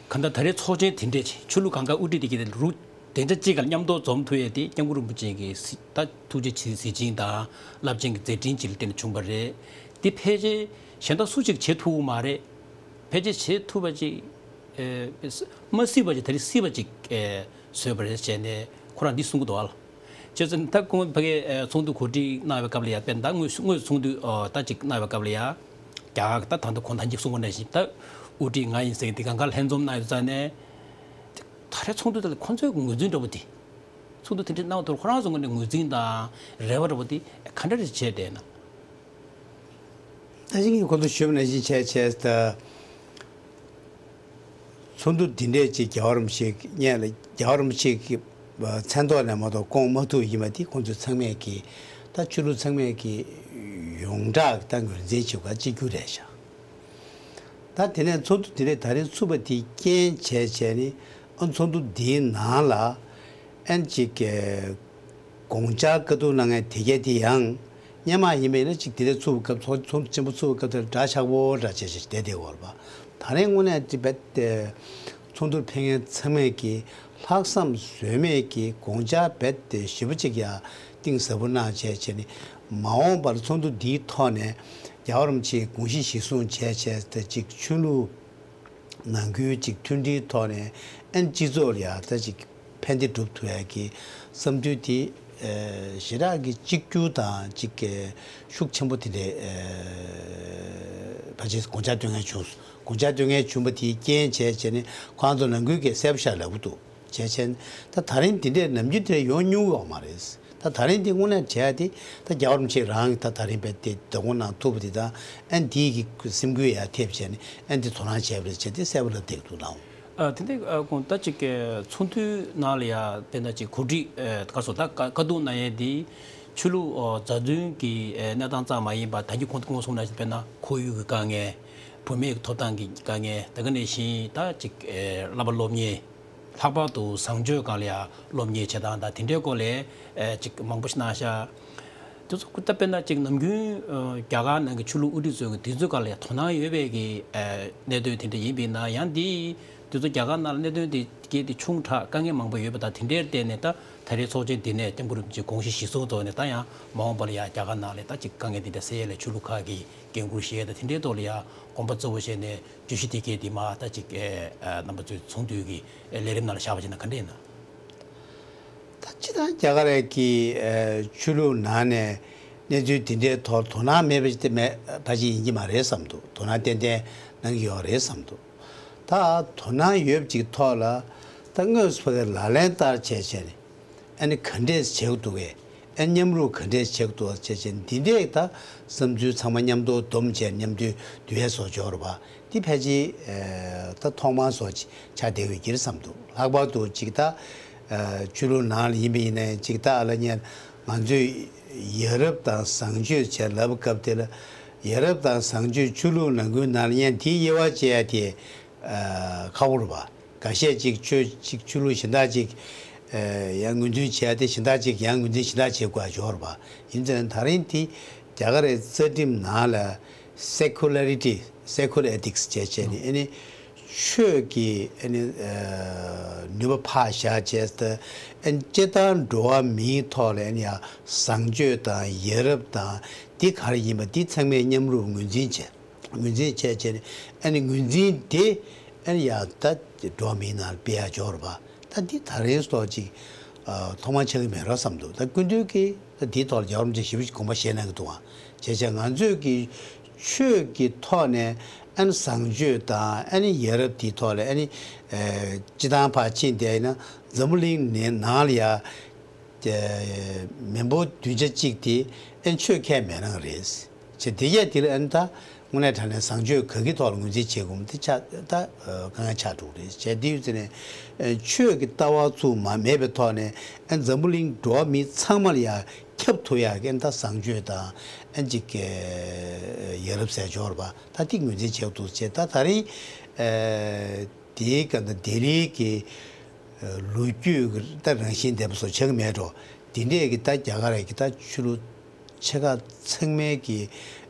གང་ལྟར་ད་རེས་ཚོགས་ཆེན་དེ་འདྲས་ཆོས་ལུགས་གང་ག་དབུ་ཁྲིད་དེ་གི་རུ་དེ་འདྲ་གཅིག་ག་མཉམ་དུ་འཛོམས་ཐུབ་ཡས་དེ་སྐྱབས་མགོན་རིན་པོ་ཆེ་གི་ད་ཐུགས་རྗེ་ཆེ་གཟི་བྱིན་དང་རླབས་ཆེན་གྱི་མཛད་འཕྲིན་ཅིག་ལ་བརྟེན་ནས་བྱུང་བ་རེད། དེ་ཕལ་ཆེར་གཞན་དག་སུ་གཅིག་བྱེད་ཐུབ་ཀྱི་མ་རེད། ཕལ་ཆེར་བྱེད་ཐུབ་པ་ཅིག་ཨེ། མ་སྲིད་པ་ཅིག་ད་རེས་སྲིད་པ་ཅིག་ཨེ། བཟོས་པ་རེད་བྱས་ནས་ཁོ་རང་འདི་གསུང་གི་འདུག་ཨ་ལ། བྱས་ཙང་ད་ཁོང་ཕ་གིའི་ཨེ། ཚོགས་འདུ་གོ་སྒྲིག་གནང་བའི་སྐབས་ལ་ཡ་དཔེར་ན་ད་དངོས་དངོས་སུ་ཚོགས་འདུ་ཨོ་ད་ཅིག་གནང་བའི་སྐབས་ལ་ཡ། རྒྱ་གར་གྱི་ད་ད་ལྟ་གོང་ད་གཅིག་གསུངས་པ་ནང་བཞིན་ད་དབུ་ཁྲིད་ང་ཡིན་ཟེར་གྱི་འདི་གང་ག་ལྷན་འཛོམས་གནང་ཡོད་ཙང་ནས། ད་རེས་ཚོགས་འདུ་དེ་ལ་ཁོང་ཚོའི་ངོས་འཛིན་འདྲ་པོ་དེ། ཚོགས་འདུ་དེ་འདྲ་གནང་བ་ཐོག་ཁོ་རང་ཚོ་ངོས་ནས་ངོས་འཛིན་དང་རེ་བ་འདྲ་པོ་དེ་ག་འདྲ་རེ་བྱས་བསྡད་ན། ད་ཅི་ངས་གོང་དུ་ཞུས་པ་ནང་བཞིན་བྱས་བྱས་ད། ཚོགས་འདུ་འདི་འདྲས་ཅིག་རྒྱལ་བ་རིན་པོ་ཆེ་སྔོན་ལ་རྒྱལ་བ་རིན་པོ་ཆེ་གི་མཚན་ཐོག་ནས་མ་གཏོགས་བསྐོང་མ་ཐུབ་ཡིན་པ་འདི་ཁོང་ཚོ་ཚང་མས་ཀྱི་ད་ཆོས་ལུགས་ཚང་མས་ཀྱི་ཡོངས་གྲགས་ཀྱི་ད་ངོས་འཛིན་བྱེད་དགོས་གཅིག་གྱུར་རེད་ཤག་ད་དེ་ནས་ཚོགས་འདུ་དེ་འདྲས་ད་རེས་ཚུགས་པ་དེ་རྐྱེན་བྱས་བྱས་ནས་ཨ་ཚོགས་འདུ་འདིའི་ནང་ལ་ཨན་ཅིག་དགོངས་འཆར་བཀའ་བསྡུར་གནང་མཁན་དེ་གས་དེ་ཡང་སྔོན་མ་ཡིན་པ་ཡིན་ན་ཅིག་དེ་འདྲས་ཚུགས་པའི་སྐབས་ཚོགས་ཚོགས་ཆེན་པོ་ཚུགས་པའི་སྐབས་དེར་འདྲ་ཆགས་པོ་འདྲ་བྱས་བྱས་བསྡད་བསྡད་ཡོད་རེད་པ། ད་རེས་དངོས་གནས་ཅིག་བེད་དེ་ཚོགས་འདུར་ཕེབས་མཁན་ཚང་མས་ཀྱི་ལྷག་བསམ་ཟོལ་མེད་ཀྱི་དགོངས་འཆར་བེད་དེ་ཞེ་པོ་ཅིག་ཡ་གཏིང་ཟབ་པོ་གནང་བྱས་བྱས་ནས་མ་འོངས་པར་ཚོགས་འདུ་འདིའི་ཐོག་ནས་རྒྱལ་བ་རིན་པོ་ཆེའི་དགོངས་གཞི་གཞིར་བཟུང་བྱས་བྱས་ཏེ་ཅིག་ཆོས་ལུགས་ནང་ཁུལ་ཅིག་མཐུན་སྒྲིལ་ཐོག་ནས་ཨན་སྤྱི་ཚོགས་ལ་ཡ་ད་ཅིག་ཕན་བདེ་སྒྲུབ་ཐུབ་ཡ་གི་བསམ་ཚུལ་དེ་ཞེ་དྲག་གི་གཅིག་གྱུར་དང་ཅིག་གི་ཤུགས་ཆེན་པོ་དེ་འདྲའི་ཕལ་ཆེར་དགོངས་འཆར་བཏོན་མཁན་བྱུང་། དགོངས་འཆར་བཏོན་མཁན་བྱུང་བ་དེའི་རྐྱེན་བྱས་བྱས་ནས་ཁོང་ཚོ་ནང་ཁུལ་གྱི་གསལ་པོ་ཤར་ལབ་ཀྱི་འདུག་བྱས་བྱས་ད་ད་རིང་འདི་འདྲའི་ནམ་རྒྱུན་དེ་འདྲ་ཡོང་མྱོང་ཡོད་མ་རེད། ད་ད་རིང་འདི་དངོས་གནས་བྱས་ཏེ་ད་རྒྱལ་བ་རིན་པོ་ཆེ་རང་གིས་ད་ད་རིང་བས་དེ་བདག་སྐྱོང་གནང་ཐུབ་པ་དེ་དང་ཨན་དེའི་གི་སེམས་འགུལ་ཡར་ཐེབས་བྱས་ནས་ཨན་དེ་དོ་སྣང་བྱས་པ་རེད་བྱས་ཏེ་གསལ་པོ་ལབ་བསྡད་ཀྱི་འདུག་ལགས། ཨ་དེ་འདྲ་ཨ་ཁོང་ད་ཅིག་གི་ཚོགས་འདུའི་ནང་ལ་ཡ་དཔེར་ན་ཅིག་གོ་སྒྲིག་ཨ་ག་སོ་ད་བཀའ་བཀའ་བསྡུར་གནང་ཡས་འདི་ཆོས་ལུགས་ཨ་མཛའ་མཐུན་གྱི་ཨ་གནས་སྟངས་ཙམ་མ་ཡིན་པར་ད་གིན་གོང་དུ་གོང་གསུངས་ནང་བཞིན་དཔེར་ན་ཁོར་ཡུག་གི་དཀའ་ངལ། བུད་མེད་ཀྱི་ཐོབ་ཐང་གི་དཀའ་ངལ་དེ་ག་ནང་བཞིན་ད་ཅིག་ཨ་བསླབ་པ་སློབ་གཉེར། ལྷག་པར་དུ་བཟང་སྤྱོད་སྒང་ལ་ཡང་སློབ་གཉེར་བྱེད་སྟངས་དང་དེ་འདྲའི་སྐོར་ལ་ཨ་ཅིག་མང་པོ་ཞིག་གནང་ཤག་དེ་ཚོ་ད་དཔེར་ན་ཅིག་ནམ་རྒྱུན་ཨ་རྒྱ་གར་ནང་གི་ཆོས་ལུགས་དབུ་ཁྲིད་ཚོས་ཀྱི་དེ་ཚོའི་སྒང་ལ་ཡང་དོ་སྣང་ཡོད་པའི་གི་ཨ་གནད་དོན་དེ་འདྲ་ཡིན་པས་ན་ཡང་འདི་དེ་ཚོ་རྒྱ་གར་ནང་ལ་གནད་དོན་དེ་གལ་ཏེ་ཆུང་དྲགས་དཀའ་ངལ་མང་པོ་ཡོད་པ་དང་དེ་འདྲའི་ཐད་ནས་ད་ད་རེས་ཚོགས་ཆེན་འདི་ནས་སྐྱབས་མགོན་རིན་པོ་ཆེའི་དགོངས་གཞི་གཞིར་བཟུང་ཐོག་ནས་ད་ཡང་མ་འོངས་པ་ལ་ཡང་རྒྱ་གར་ནང་ལ་ད་ཅིག་དཀའ་ངལ་འདི་འདྲ་སེལ་ཡས་ལ་ཆོས་ལུགས་ཁག་གིས་འགན་འཁུར་བཞེས་ད་དེ་འདྲའི་ཐོག་ལ་ཡང་དགོངས་པ་གཙོ་བོ་བཞེས་ནས། བརྗོད་གཞི་དེ་གས་དེ་མ་ད་ཅིག་ཨེ་ཨ་རྣམ་པ་ཚོའི་ཚོགས་འདུའི་གི་ཨེ་ལས་རིམ་ནང་ལ་བཞག་པ་བྱས་ན་ག་འདྲ་ཡིན་ན། ད་སྤྱིར་བཏང་རྒྱ་གར་རྒྱ་གར་གི་ཨེ་ཆོས་ལུགས་ནང་ནས་གནས་ཚུལ་དེ་འདྲའི་ཐོག་དོ་སྣང་མེད་པ་ཞིག་དེ་མེད་ཕལ་ཆེར་ཡིན་གྱི་མ་རེད་བསམ་འདུག་དོ་སྣང་ཏན་ཏན་གནང་གི་ཡོད་རེད་བསམ་འདུག་ད་དོ་སྣང་ཡོད་པ་ཅིག་ཐོག་ལ་ད་དངོས་སུ་ཕ་གི་ལག་ལེན་བསྟར་བྱས་བྱས་ནས། ཨ་ནི་ག་འདྲས་བྱེད་ཀྱི་འདུག་གས། ཨ་ནི་མཉམ་རུབ་ག་འདྲས་བྱེད་ཀྱི་འདུག་ཅེས་བྱས་འདི་འདྲས་ད་བསམ་ཚུལ་ཚང་མ་མཉམ་དུ་བསྡོམས་བྱས་མཉམ་དུ་བསྡུ་ཡས་བཟོ་འབྱོར་བ་འདི་ཕལ་ཆེར་ཨ་ད་ཐོག་མར་བཟོ་ཅིག་ཆགས་བསྡད་ཡོད་ཀྱི་རེད་བསམ་འདུག་ལྷག་པར་དུ་ཅིག་ད་ཨ་ཆོས་ལུགས་ནང་ལ་ཡིན་པ་ཡིན་ན་ཡང་ཅིག་ད་ཨ་ལ་ཉན་ང་ཚོས་ཡ་རབས་དང་བཟང་སྤྱོད་བྱས་ལབ་སྐབས་དེ་ལ་ཡ་རབས་དང་བཟང་སྤྱོད་ཆོས་ལུགས་ནང་ཁུལ་ནང་ལ་ཉན་དེའི་དབྱེ་བ་ཕྱེ་ཡ་དེ། ཁག་པོ་རེད་པ། འགའ་ཤས་ཅིག་ཆོས་ཅིག་ཆོས་ལུགས་གཞན་དག་ཅིག་ཡང་ངོས་འཛིན་བྱས་ཏེ་གཞན་དག་ཅིག་ཡང་ངོས་འཛིན་གཞན་དག་བྱེད་དགོས་ཡ་ཡོད་རེད་པ། ཡིན་ཙང་ད་རིང་དེ་རྒྱ་གར་རྩ་ཁྲིམས་ནང་ལ་Secularity, Secular Ethics་བྱས་བྱས་ནས་ཨ་ནི་ཆོས་ཀྱི་ཨ་ནི་ནུས་པ་ཕར་བཞག་བྱས་ཏེ་ཨ་ནི་སྤྱིར་བཏང་འགྲོ་བ་མིའི་ཐོག་ལ་ཨ་ནི་ཡང་བཟང་སྤྱོད་དང་ཡ་རབས་དང་འདི་ག་རེ་ཡིན་པ་འདི་ཚང་མས་མཉམ་རུབ་ངོས་འཛིན་བྱས། ངོས་འཛིན་བྱས་བྱས་ནས་ཨ་ནི་ངོས་འཛིན་དེ་ཨ་ནི་ཡང་ད་འགྲོ་བ་མིའི་ནང་ལ་སྤེལ་ཡག་འབྱོར་བ་ད་འདི་ད་རེས་སོགས་ཅིག་ཐོག་མར་ཆགས་ཀྱི་མེད་རོགས་བསམ་འདུག་ད་སྐུ་མདུན་གྱིས་ད་འདིའི་ཐོག་ལ་རྒྱལ་བ་རིན་པོ་ཆེ་ཞེ་པོ་ཅིག་དགོངས་པ་བཞེས་གནང་གི་འདུག་ཨང་། བྱས་བྱས་ང་ཚོས་ཀྱི་ཆོས་ཀྱི་ཐོག་ནས་ཨ་ནི་བཟང་སྤྱོད་དང་ཨ་ནི་ཡ་རབས་འདིའི་ཐོག་ལ་ཨ་ནི་སྤྱི་བཏང་ཕར་ཕྱིན་བསྡད་ཡིན་ན་འཛམ་བུ་གླིང་ནང་ལ་ཡ། མི་འབོར་བདུན་ཆ་གཅིག་དེ་ཨན་ཆོས་ཁས་མེད་རང་རེད། ཅེས་དེ་གས་དེ་ལ་ཨན་ད་དངོས་གནས་དྲང་གནས་བཟང་སྤྱོད་ག་གི་ཐོག་ལ་ངོས་འཛིན་བྱེད་དགོས་མིན་དེ་ཆ་ད་དཀའ་ངལ་ཆགས་འགྲོ་གི་རེད། ཅེས་དེ་ཡོད་ཚེ་ནས་ཆོས་ཀྱི་ལྟ་བ་ཚུགས་མ་མེད་པའི་ཐོག་ནས་ཨན་འཛམ་བུ་གླིང་འགྲོ་བ་མི་ཚང་མ་ལ་ཡང་ཁྱབ་ཐུབ་ཡག་གི་ཨན་ད་བཟང་སྤྱོད་དང་ཨན་ཅིག་ཡ་རབས་ཟེར་འབྱོར་བ་ད་དེ་ངོས་འཛིན་བྱེད་དགོས་འདུག་ཅེས་ད་ད་རིང་དེའི་སྐབས་ད་ལྡི་ལིའི་གི་ལོ་རྒྱུས་ཀྱི་ད་རང་བཞིན་ལྡན་པ་བཟོ་ཆགས་ཀྱི་མེད་འགྲོ། དེ་འདྲས་ཀྱི་ད་རྒྱ་གར་གྱི་ད་ཆོས་ལུགས་ཆེ་ཁག་ཚང་མའི་གི་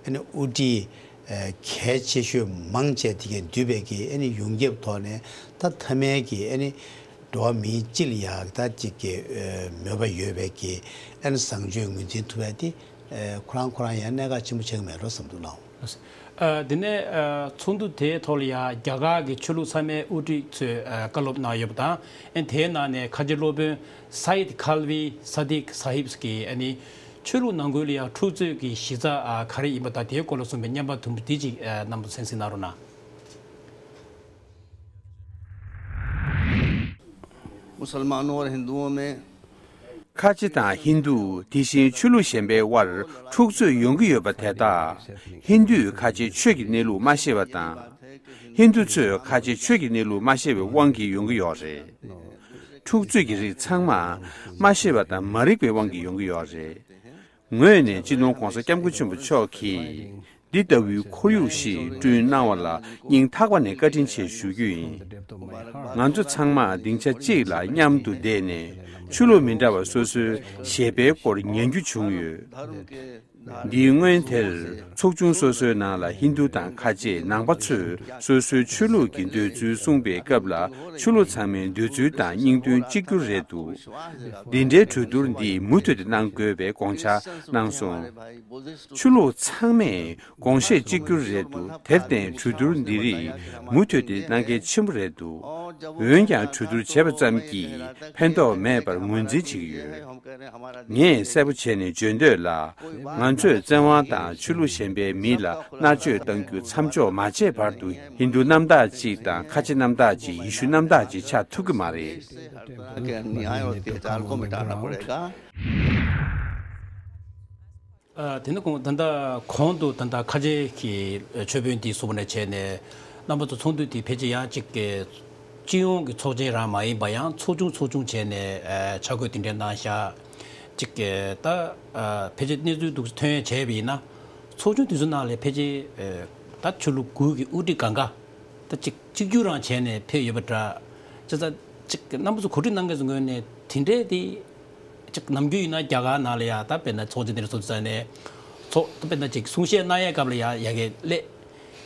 ཨ་ནི་དབུ་ཁྲིད་གལ་ཆེ་ཤོས་མང་ཆེ་དེ་གས་འདུས་པའི་གི་ཨ་ནི་ཡོངས་ཁྱབ་ཐོག་ནས་ད་མཐའ་མའི་གི་ཨ་ནི་འགྲོ་བ་མིའི་སྤྱི་ལ་ཡག་ད་ཅིག་གི་མོས་པ་ཡོད་པའི་གི་ཨ་ནི་བཟང་སྤྱོད་ངོས་འཛིན་ཐུབ་པ་དེ་ཁོ་རང་ཁོ་རང་ཡང་གནད་འགག་ཆེན་པོ་ཆགས་ཀྱི་མེད་འགྲོ་བསམ་འདུག་ལགས། ཨ། དེ་ནས་ཨ་ཚོགས་འདུ་དེའི་ཐོག་ལ་ཡང་རྒྱ་གར་གྱི་ཆོས་ལུགས་ཚང་མའི་དབུ་ཁྲིད་ཚོས་ཨ་བཀའ་སློབ་གནང་ཡོད་པ་དང་། ཨ་དེའི་ནང་ནས་ཁ་ཆེ་སློབ་དཔོན་Sayyid Khalvi Sadiq Sahib་གིས་ཨ་ནི་ཆོས་ལུགས་ནང་ཁུལ་ལ་ཡང་འཁྲུག་རྩོད་ཀྱི་གཞི་རྩ་ཨ་ག་རེ་ཡིན་པ་དང་དེའི་སྐོར་ལ་གསུངས་པའི་བརྙན་པར་དུམ་བུ་འདི་གཅིག་ཨ་རྣམ་པ་ཚོས་གཟིགས་གནང་རོགས་གནང་། मुसलमानों और हिंदुओं में ཁ་ཆེ་དང་ཧིན་རྡུ་དེ་བཞིན་ཆོས་ལུགས་གཞན་པའི་དབར་འཁྲུག་རྩོད་ཡོང་གི་ཡོད་པ་དེ་དག་ཧིན་རྡུས་ཁ་ཆེ་ཆོས་ཀྱི་གནས་ལུགས་མ་ཤེས་པ་དང་། ཧིན་རྡུ་ཚོས་ཁ་ཆེ་ཆོས་ཀྱི་གནས་ལུགས་མ་ཤེས་པའི་དབང་གིས་ཡོང་གི་ཡོད་རེད། འཁྲུག་རྩོད་ཀྱི་རིགས་ཚང་མ་མ་ཤེས་པ་དང་མ་རིག་པའི་དབང་གིས་ཡོང་གི་ཡོད་རེད། ངོས་ནས་སྤྱི་ནོར་༧གོང་ས་༧སྐྱབས་མགོན་ཆེན་པོ་མཆོག་གིས་འདི་ལྟ་བུའི་ཁོར་ཡུག་ཞིག་བསྐྲུན་གནང་བ་ལ་སྙིང་ཐག་པ་ནས་བཀའ་དྲིན་ཆེ་ཞུ་རྒྱུ་ཡིན། ང་ཚོ་ཚང་མ་སྡིངས་ཆ་གཅིག་ལ་མཉམ་དུ་བསྡད་ནས་ཆོས་ལུགས་མི་འདྲ་བ་སོ་སོའི་བཞེད་པའི་སྐོར་ཉན་རྒྱུ་བྱུང་ཡོད། འདིའི་སྔོན་དེར་ཚོགས་ཆུང་སོ་སོའི་ནང་ལ་ཧིན་རྡུ་དང་ཁ་ཆེ་ནང་པ་ཚོས་སོ་སོའི་ཆོས་ལུགས་ཀྱི་འདོད་ཚུལ་གསུངས་པའི་སྐབས་ལ་ཆོས་ལུགས་ཚང་མའི་འདོད་ཚུལ་དང་སྙིང་དོན་གཅིག་གྱུར་རེད་འདུག་འདི་འདྲའི་གྲོས་བསྡུར་འདི་མུ་མཐུད་དུ་གནང་དགོས་པའི་དགོངས་འཆར་གནང་སོང་། ཆོས་ལུགས་ཚང་མས་དགོངས་བཞེད་གཅིག་གྱུར་རེད་འདུག་དེར་བརྟེན་གྲོས་བསྡུར་འདི་རིགས་མུ་མཐུད་དེ་གནང་གལ་ཆེན་པོ་རེད་འདུག་འོན་ཀྱང་གྲོས་བསྡུར་བྱས་པ་ཙམ་གྱིས་ཕན་ཐོགས་མེད་པར་ངོས་འཛིན་བྱེད་ཀྱི་ཡོད། ངས་གསལ་པོ་བྱས་ནས་བརྗོད་འདོད་ལ། ང་ཚོས་བཙན་དབང་དང་ཆོས་ལུགས་གཞན་པའི་མི་ལ་མནར་གཅོད་གཏང་རྒྱུ་མཚམས་འཇོག་མ་བྱས་བར་དུ་ཧིན་རྡུ་རྣམ་དག་ཅིག་དང་ཁ་ཆེ་རྣམ་དག་ཅིག་ཡེ་ཤུ་རྣམ་དག་ཅིག་ཆགས་ཐུབ་ཀྱི་མ་རེད། ཨ། དེ་ནི་གོང་ད་ལྟ་གོང་དུ་ད་ལྟ་ཁ་ཆེ་གི་ཆོས་དཔོན་དེ་གསུངས་པ་ནས་བྱས་ནས་རྣམ་པ་ཚོ་ཚོགས་འདུ་དེ་ཕལ་ཆེར་ཡང་གཅིག་གི་སྤྱི་ཡོངས་ཀྱི་ཚོགས་ཆེན་རང་མ་ཡིན་པ་ཡང་ཚོགས་ཆུང་ཚོགས་ཆུང་བྱས་ནས་ཨ་ཆ་བགོས་དེ་འདྲ་གནང་ཤག་གཅིག་གི་ད་ཨ་ཕལ་ཆེར་གནས་ཚུལ་འདུག་ཐོན་ཡས་བྱས་པ་ཡིན་ན་ཚོགས་ཆུང་དེ་ཚོ་ནང་ལ་ཕལ་ཆེར་ཨ་ད་ཆོས་ལུགས་དགུ་གི་དབུ་ཁྲིད་གང་ག་ད་གཅིག་གཅིག་གྱུར་རང་བྱས་ནས་ཕེབས་ཡོད་པ་འདྲ། བྱས་ཙང་གཅིག་རྣམ་པ་ཚོ་གོ་སྒྲིག་གནང་མཁན་ཚོ་ངོས་ནས་དེ་འདྲས་དེ་གཅིག་ནམ་རྒྱུན་ཡིན་ན་རྒྱ་གར་ནང་ལ་ཡ་ད་དཔེར་ན་ཚོགས་ཆེན་དེ་འདྲ་ཚོགས་དུས་ཙང་ནས་ཚོགས་ད་དཔེར་ན་གཅིག་གསུང་བཤད་གནང་ཡས་སྐབས་ལ་ཡ་ཡ་གི་སླེབས།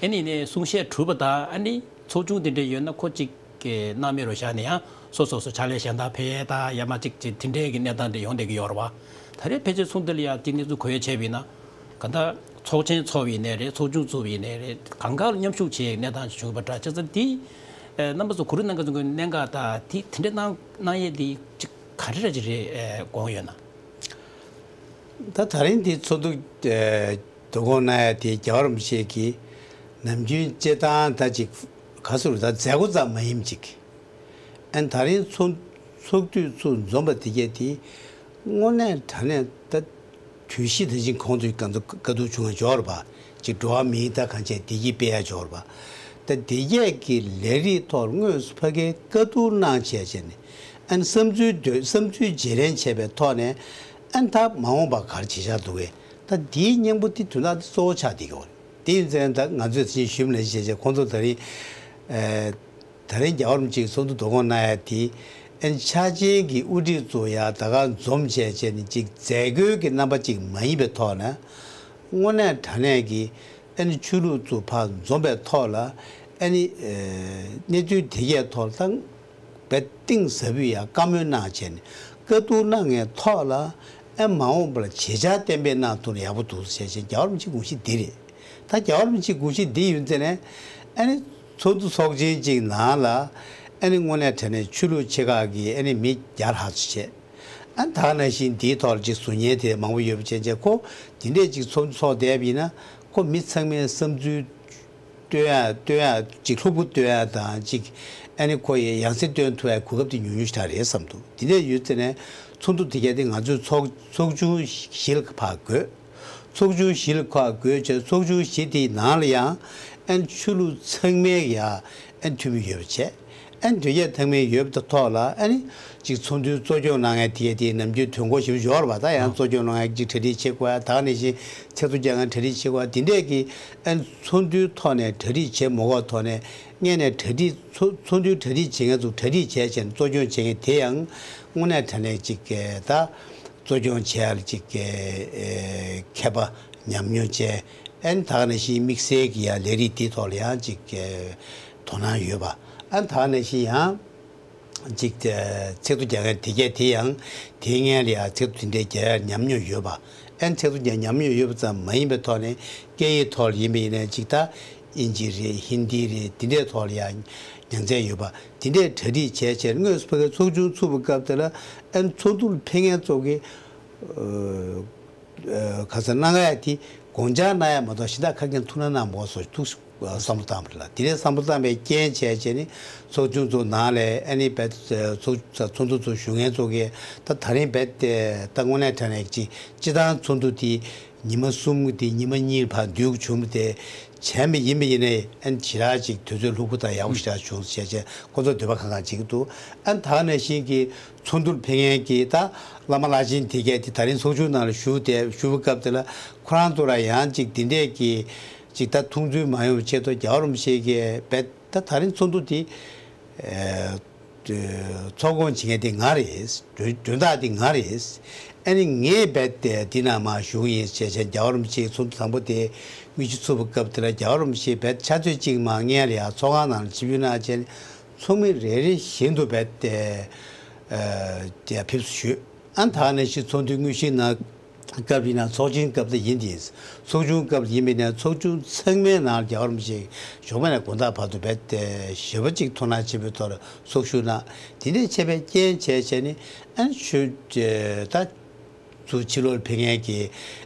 ཨ་ནི་ནས་གསུང་བཤད་གྲུབ་པ་དང་ཨ་ནི་ཚོགས་ཆུང་དེ་འདྲས་ཡོད་ན་ཁོ་གཅིག་གི་གནང་མེད་རོ་བཞག་ནས་ཡང་སོ་སོ་སོ་ཕྱག་ལས་གཞན་དག་ཕེབས་ཡས་དང་ཡ་མ་གཅིག་གཅིག་དེ་འདྲས་ཀྱི་གནས་སྟངས་དེ་ཡོང་བསྡད་ཀྱི་ཡོད་རེད་བ། ད་རེས་ཕལ་ཆེར་ཚོགས་འདུ་ལ་ཡ་དེ་གནས་ཚུལ་གོ་ཡས་བྱས་པ་ཡིན་ན། གང་ལྟར་ཚོགས་ཆེན་ཚོགས་པ་ཡིན་ནའི་རེད། ཚོགས་ཆུང་བཙུགས་པ་ཡིན་ནའི་རེད། གང་ག་ལ་མཉམ་ཞུགས་བྱེད་གནས་སྟངས་ཤིག་བྱུང་ཡོད་པ་འདྲ། བྱས་ཙང་འདི་རྣམ་པ་ཚོ་གོ་སྒྲིག་གནང་མཁན་ཚོ་གི་གནད་འགག་དང་དེ་དེ་འདྲ་གནང་གནང་ཡས་འདི་ཅིག་ག་རེ་ར་ཅིག་རེད་དགོངས་ཡོད་ན། ད་ད་རིང་འདི་ཚོགས་འདུ་དོ་དགོང་གནང་ཡས་དེ་རྒྱལ་བ་རིན་པོ་ཆེ་གི་ནམ་རྒྱུན་སྤྱིར་བཏང་ད་ཅིག་ག་ཟེར་ད་མཛད་སྒོ་ཙམ་མ་ཡིན་ཅིག་ཨན་ད་རིང་ཚོགས་ཚོགས་དུས་ཚུར་འཛོམས་པ་དེ་གས་དེ་དངོས་གནས་དྲང་གནས་ད་དུས་བཞི་དེ་བཞིན་གོང་དུ་གང་དུ་དཀའ་སྡུག་བྱུང་བ་འབྱོར་བ་ཅིག་འགྲོ་བ་མིའི་ད་གང་བྱས་བདེ་སྐྱིད་སྤེལ་ཡ་འབྱོར་བ་ད་དེ་གས་ཀྱི་ལས་རིགས་ཐོག་དངོས་སུ་ཕ་གིའི་དཀའ་སྡུག་གནང་བྱས་བྱས་ནས་ཨན་བསམ་ཚུལ་འདོད་བསམ་ཚུལ་བརྗེ་ལེན་བྱས་པའི་ཐོག་ནས་ཨན་ད་མ་འོངས་པ་ག་རེ་བྱེད་འཆར་འདུག་གས་ད་དེའི་སྙིང་པོ་དེ་དོན་དག་དེ་གཙོ་བོ་ཆགས་བསྡད་ཀྱི་ཡོད་རེད། དེ་ཡིན་ཙང་ད་ང་ཚོས་དེ་བཞིན་ཞུས་པ་ནང་བཞིན་བྱས་བྱས་ཁོང་ཚོ་ད་རིང་ཨ། ད་རིང་རྒྱལ་བ་རིན་པོ་ཆེའི་ཚོགས་འདུ་དོ་དགོང་གནང་ཡ་དེ་ཨན་འཆར་ཅན་གྱི་དབུ་ཁྲིད་ཚོ་ཡ་ད་ག་འཛོམས་བྱས་བྱས་ནས་ཅིག་མཛད་སྒོའི་གི་རྣམ་པ་ཅིག་མ་ཡིན་པའི་ཐོག་ན་དངོས་གནས་དྲང་གནས་ཀྱི་ཨན་ཆོས་ལུགས་ཚོ་ཕར་འཛོམས་པའི་ཐོག་ལ་ཨན་གནས་ཚུལ་དེ་གའི་ཐོག་ལ་ད་བས་གཏིང་ཟབ་པོའི་ཡ་བཀའ་མོལ་གནང་བྱས་ནས་དཀའ་སྡུག་གནང་མཁན་ཐོག་ལ་ཨན་མ་འོངས་པ་ལ་བྱེད་འཆར་གཏན་འབེབས་གནང་ཐུབ་ན་ཡག་པོ་འདུག་ཟེར་བྱས་རྒྱལ་བ་རིན་པོ་ཆེའི་དགོངས་གཞི་འདི་རེད། ད་རྒྱལ་བ་རིན་པོ་ཆེའི་དགོངས་གཞི་འདི་ཡིན་ཙང་ནས་ཨ་ནི་ཚོགས་འདུ་ཚོགས་ཆེན་གཅིག་ནང་ལ་ཨ་ནི་དངོས་གནས་དྲང་གནས་ཆོས་ལུགས་ཆེ་ཁག་གི་ཨ་ནི་མི་བརྒྱ་ལྷག་ཙམ་བྱས་ཨ་ནི་ད་ག་ནང་བཞིན་འདིའི་ཐོག་ལ་ཅིག་ཟུར་ཉན་དེ་མང་པོ་ཡོད་པ་བྱས་བྱས་ཁོ་འདི་འདྲས་ཅིག་ཚོགས་འདུ་ཚོགས་བསྡད་པ་ཡིན་ན་ཁོ་མི་ཚང་མའི་བསམ་ཚུལ་བཏོན་ཡ་བཏོན་ཡ་ཅིག་ལྷུག་པོ་བཏོན་ཡ་དང་ཅིག་ཨ་ནི་ཁོ་ཡི་ཡང་སེ་བཏོན་ཐུབ་ཡ་གོ་སྐབས་དེ་ཉུང་ཉུང་ཞིག་རེད་བསམ་འདུག་འདི་འདྲས་ཡོད་ཙང་ནས་ཚོགས་འདུ་དེ་ག་དེ་ང་ཚོས་ཚོགས་ཚོགས་ཆུང་བཞི་ལ་ཕར་བགོས། ཚོགས་ཆུང་བཞི་ལ་ཁག་བགོས་བྱས་ཚོགས་ཆུང་བཞི་དེའི་ནང་ལ་ཡང་ཨན་ཆོས་ལུགས་ཚང་མའི་ཡ་ཨན་འཐུས་མི་ཡོད་པ་བྱས། ཨན་དོལ་རྒྱལ་ཚང་མའི་ཡོད་པ་ཐོག་ལ་ཨ་ནི་ཅིག་ཚོགས་འདུའི་གཙོ་སྐྱོང་གནང་མཁན་དེ་གས་དེ་ནམ་རྒྱུན་དོན་གོ་ཞིབ་འབྱོར་བ་ད་ཡང་གཙོ་སྐྱོང་གནང་མཁན་ཅིག་གྲ་སྒྲིག་བྱེད་དགོས་ཡ་ད་ག་ནང་བཞིན་ཚིག་ཐོ་རྒྱག་མཁན་གྲ་སྒྲིག་བྱེད་དགོས་ཡ་དེ་འདྲས་ཀྱི་ཨན་ཚོགས་འདུའི་ཐོག་ནས་གྲ་སྒྲིག་བྱེད་མ་དགོས་ཐོག་ནས་སྔས་ནས་གྲ་སྒྲིག་ཚོགས་ཚོགས་འདུའི་གྲ་སྒྲིག་བྱེད་མཁན་ཚོ་གྲ་སྒྲིག་བྱས་བྱས་ནས་གཙོ་སྐྱོང་བྱེད་མཁན་དེ་ཡང་དངོས་གནས་དྲང་གནས་ཅིག་གས་ད། གཙོ་སྐྱོང་བྱེད་ཡ་ལ་ཅིག་གི་ཨེ་མཁས་པ་ཉམས་མྱོང་ཅན་ཨན་ད་ག་ནང་བཞིན་དམིགས་བསལ་གྱི་ཡང་ལས་རིགས་དེའི་ཐོག་ལ་ཡང་ཅིག་གི་དོ་སྣང་ཡོད་པ་ཨན་ད་ག་ནང་བཞིན་ཡང་ཅིག་ཚིག་ཐོ་རྒྱག་མཁན་དེ་གས་དེ་ཡང་དེའི་སྔོན་ལ་ཡང་ཚིག་ཐོ་དེ་འདྲའི་རྒྱག་ཡ་ཉམས་མྱོང་ཡོད་པ་ཨན་ཚིག་ཐོ་རྒྱག་ཉམས་མྱོང་ཡོད་པ་ཙམ་མ་ཡིན་པའི་ཐོག་ནས་སྐད་ཡིག་ཐོག་ལ་ཡིན་པ་ཡིན་ན་ཅིག་ད་ཨིན་ཇི་རེད་ཧིན་དི་རེད་དེ་འདྲའི་ཐོག་ལ་ཡང་ཉམས་ཚད་ཡོད་པ། དེ་འདྲས་གྲ་སྒྲིག་བྱས་བྱས་དངོས་སུ་ཕ་གིའི་ཚོགས་ཆུང་ཚུགས་པའི་སྐབས་དེ་ལ་ཨན་ཚོགས་འདུ་ལ་ཕེབས་མཁན་ཚོ་གི་ཨ་ག་ས་གནང་ཡ་དེ་དགོངས་འཆར་གནང་ཡ་མ་གཏོགས་གཞན་དག་ཁ་སྐད་ཐུགས་སྣང་གནང་མ་དགོས་སོ་ཐུགས་ བསམ་བློ་བཏང་བ་རེད་ལ། དེ་ནས་བསམ་བློ་བཏང་བའི་རྐྱེན་བྱས་བྱས་ནས་ཚོགས་ཆུང་ཚོ་ནང་ལ་ཨ་ནི་རྦད་ཚོགས་ཚོགས་འདུ་ཚོ་ཞུ་མཁན་ཚོ་གིས་ད་ད་རིང་རྦད་དེ་ད་དངོས་གནས་དྲང་གནས་ཀྱི་སྤྱི་བཏང་ཚོགས་འདུ་དེ་ཉི་མ་གསུམ་དེ་ཉི་མ་གཉིས་བར་བསྡུས་བྱུང་བ་དེ་བྱས་མི་ཡིན་པ་ཡིན་ནའི་ཨ་ནི་ཞེ་དྲག་ཅིག་དུས་ཚོད་ལྷུག་པོ་དང་ཡག་པོ་ཞེ་དྲག་བྱུང་བྱས་བྱས་ཁོ་ཚོ་འདོད་པ་ཁ་ཁ་བྱེད་ཀྱི་འདུག་ཨ་ནི་ད་ག་ནང་བཞིན་གྱི་ཚོགས་འདུར་ཕེབས་མཁན་གྱི་ད་བླ་མ་བླ་ཆེན་དེ་གས་དེ་ད་རིང་ཚོགས་ཆུང་ནང་ལ་བཞུགས་ཏེ་བཞུགས་པའི་སྐབས་དེ་ལ་ཁོ་རང་ཚོ་ལ་ཡང་ཅིག་འདི་འདྲས་ཀྱི་ཅིག་ད་མཐོང་ཚུལ་མ་ཡོང་བའི་ཆེད་དུ་རྒྱལ་བ་རིན་པོ་ཆེ་གིས་རྦད་ད་ད་རིང་ཚོགས་འདུ་དེ་ཚོགས་སྐྱོང་བྱེད་མཁན་དེ་ང་རེད། མགྲོན་མགྲོན་བདག་དེ་ང་རེད། ཨ་ནི་ངས་རྦད་དེ་འདི་ན་མར་བཞུགས་ཡིན་ཞེས་བྱས་རྒྱལ་བ་རིན་པོ་ཆེའི་ཚོགས་འདུ་དང་པོ་དེ་དངོས་གཞི་ཚུགས་པའི་སྐབས་དེ་ལ་རྒྱལ་བ་རིན་པོ་ཆེས་རྦད་ཆུ་ཚོད་གཅིག་མར་སྔོན་ལ་ཡར་ཚོགས་ཁང་ནང་ལ་ཆིབས་བསྒྱུར་གནང་བྱས་ནས་ཚོགས་མི་རེ་རེ་བཞིན་དུ་རྦད་དེ་ཨ་ཕེབས་བསུ་ཞུས། ཨ་ནི་ད་ག་ནང་བཞིན་ཚོགས་འདུའི་དངོས་གཞིའི་ནང་སྐབས་ཡིན་ན་ཚོགས་ཆེན་སྐབས་ལ་ཡིན་ཏེ། ཚོགས་ཆུང་སྐབས་ལ་ཡིན་པས་ན་ཚོགས་ཆུང་ཚང་མའི་ནང་རྒྱལ་བ་རིན་པོ་ཆེ་ཞོགས་པ་ནས་དགོང་དག་བར་དུ་རྦད་དེ་ཞེ་པོ་ཅིག་ཐུགས་སྣང་ཆེན་པོའི་ཐོག་ལ་ཚོགས་ཞུགས་གནང་། དེ་འདྲས་བྱས་པའི་རྐྱེན་བྱས་བྱས་ནས་ཨ་ནི་ཆོས་ད་ཚུར་ཕྱི་ལོགས་ཕེབས་མཁན་གྱི་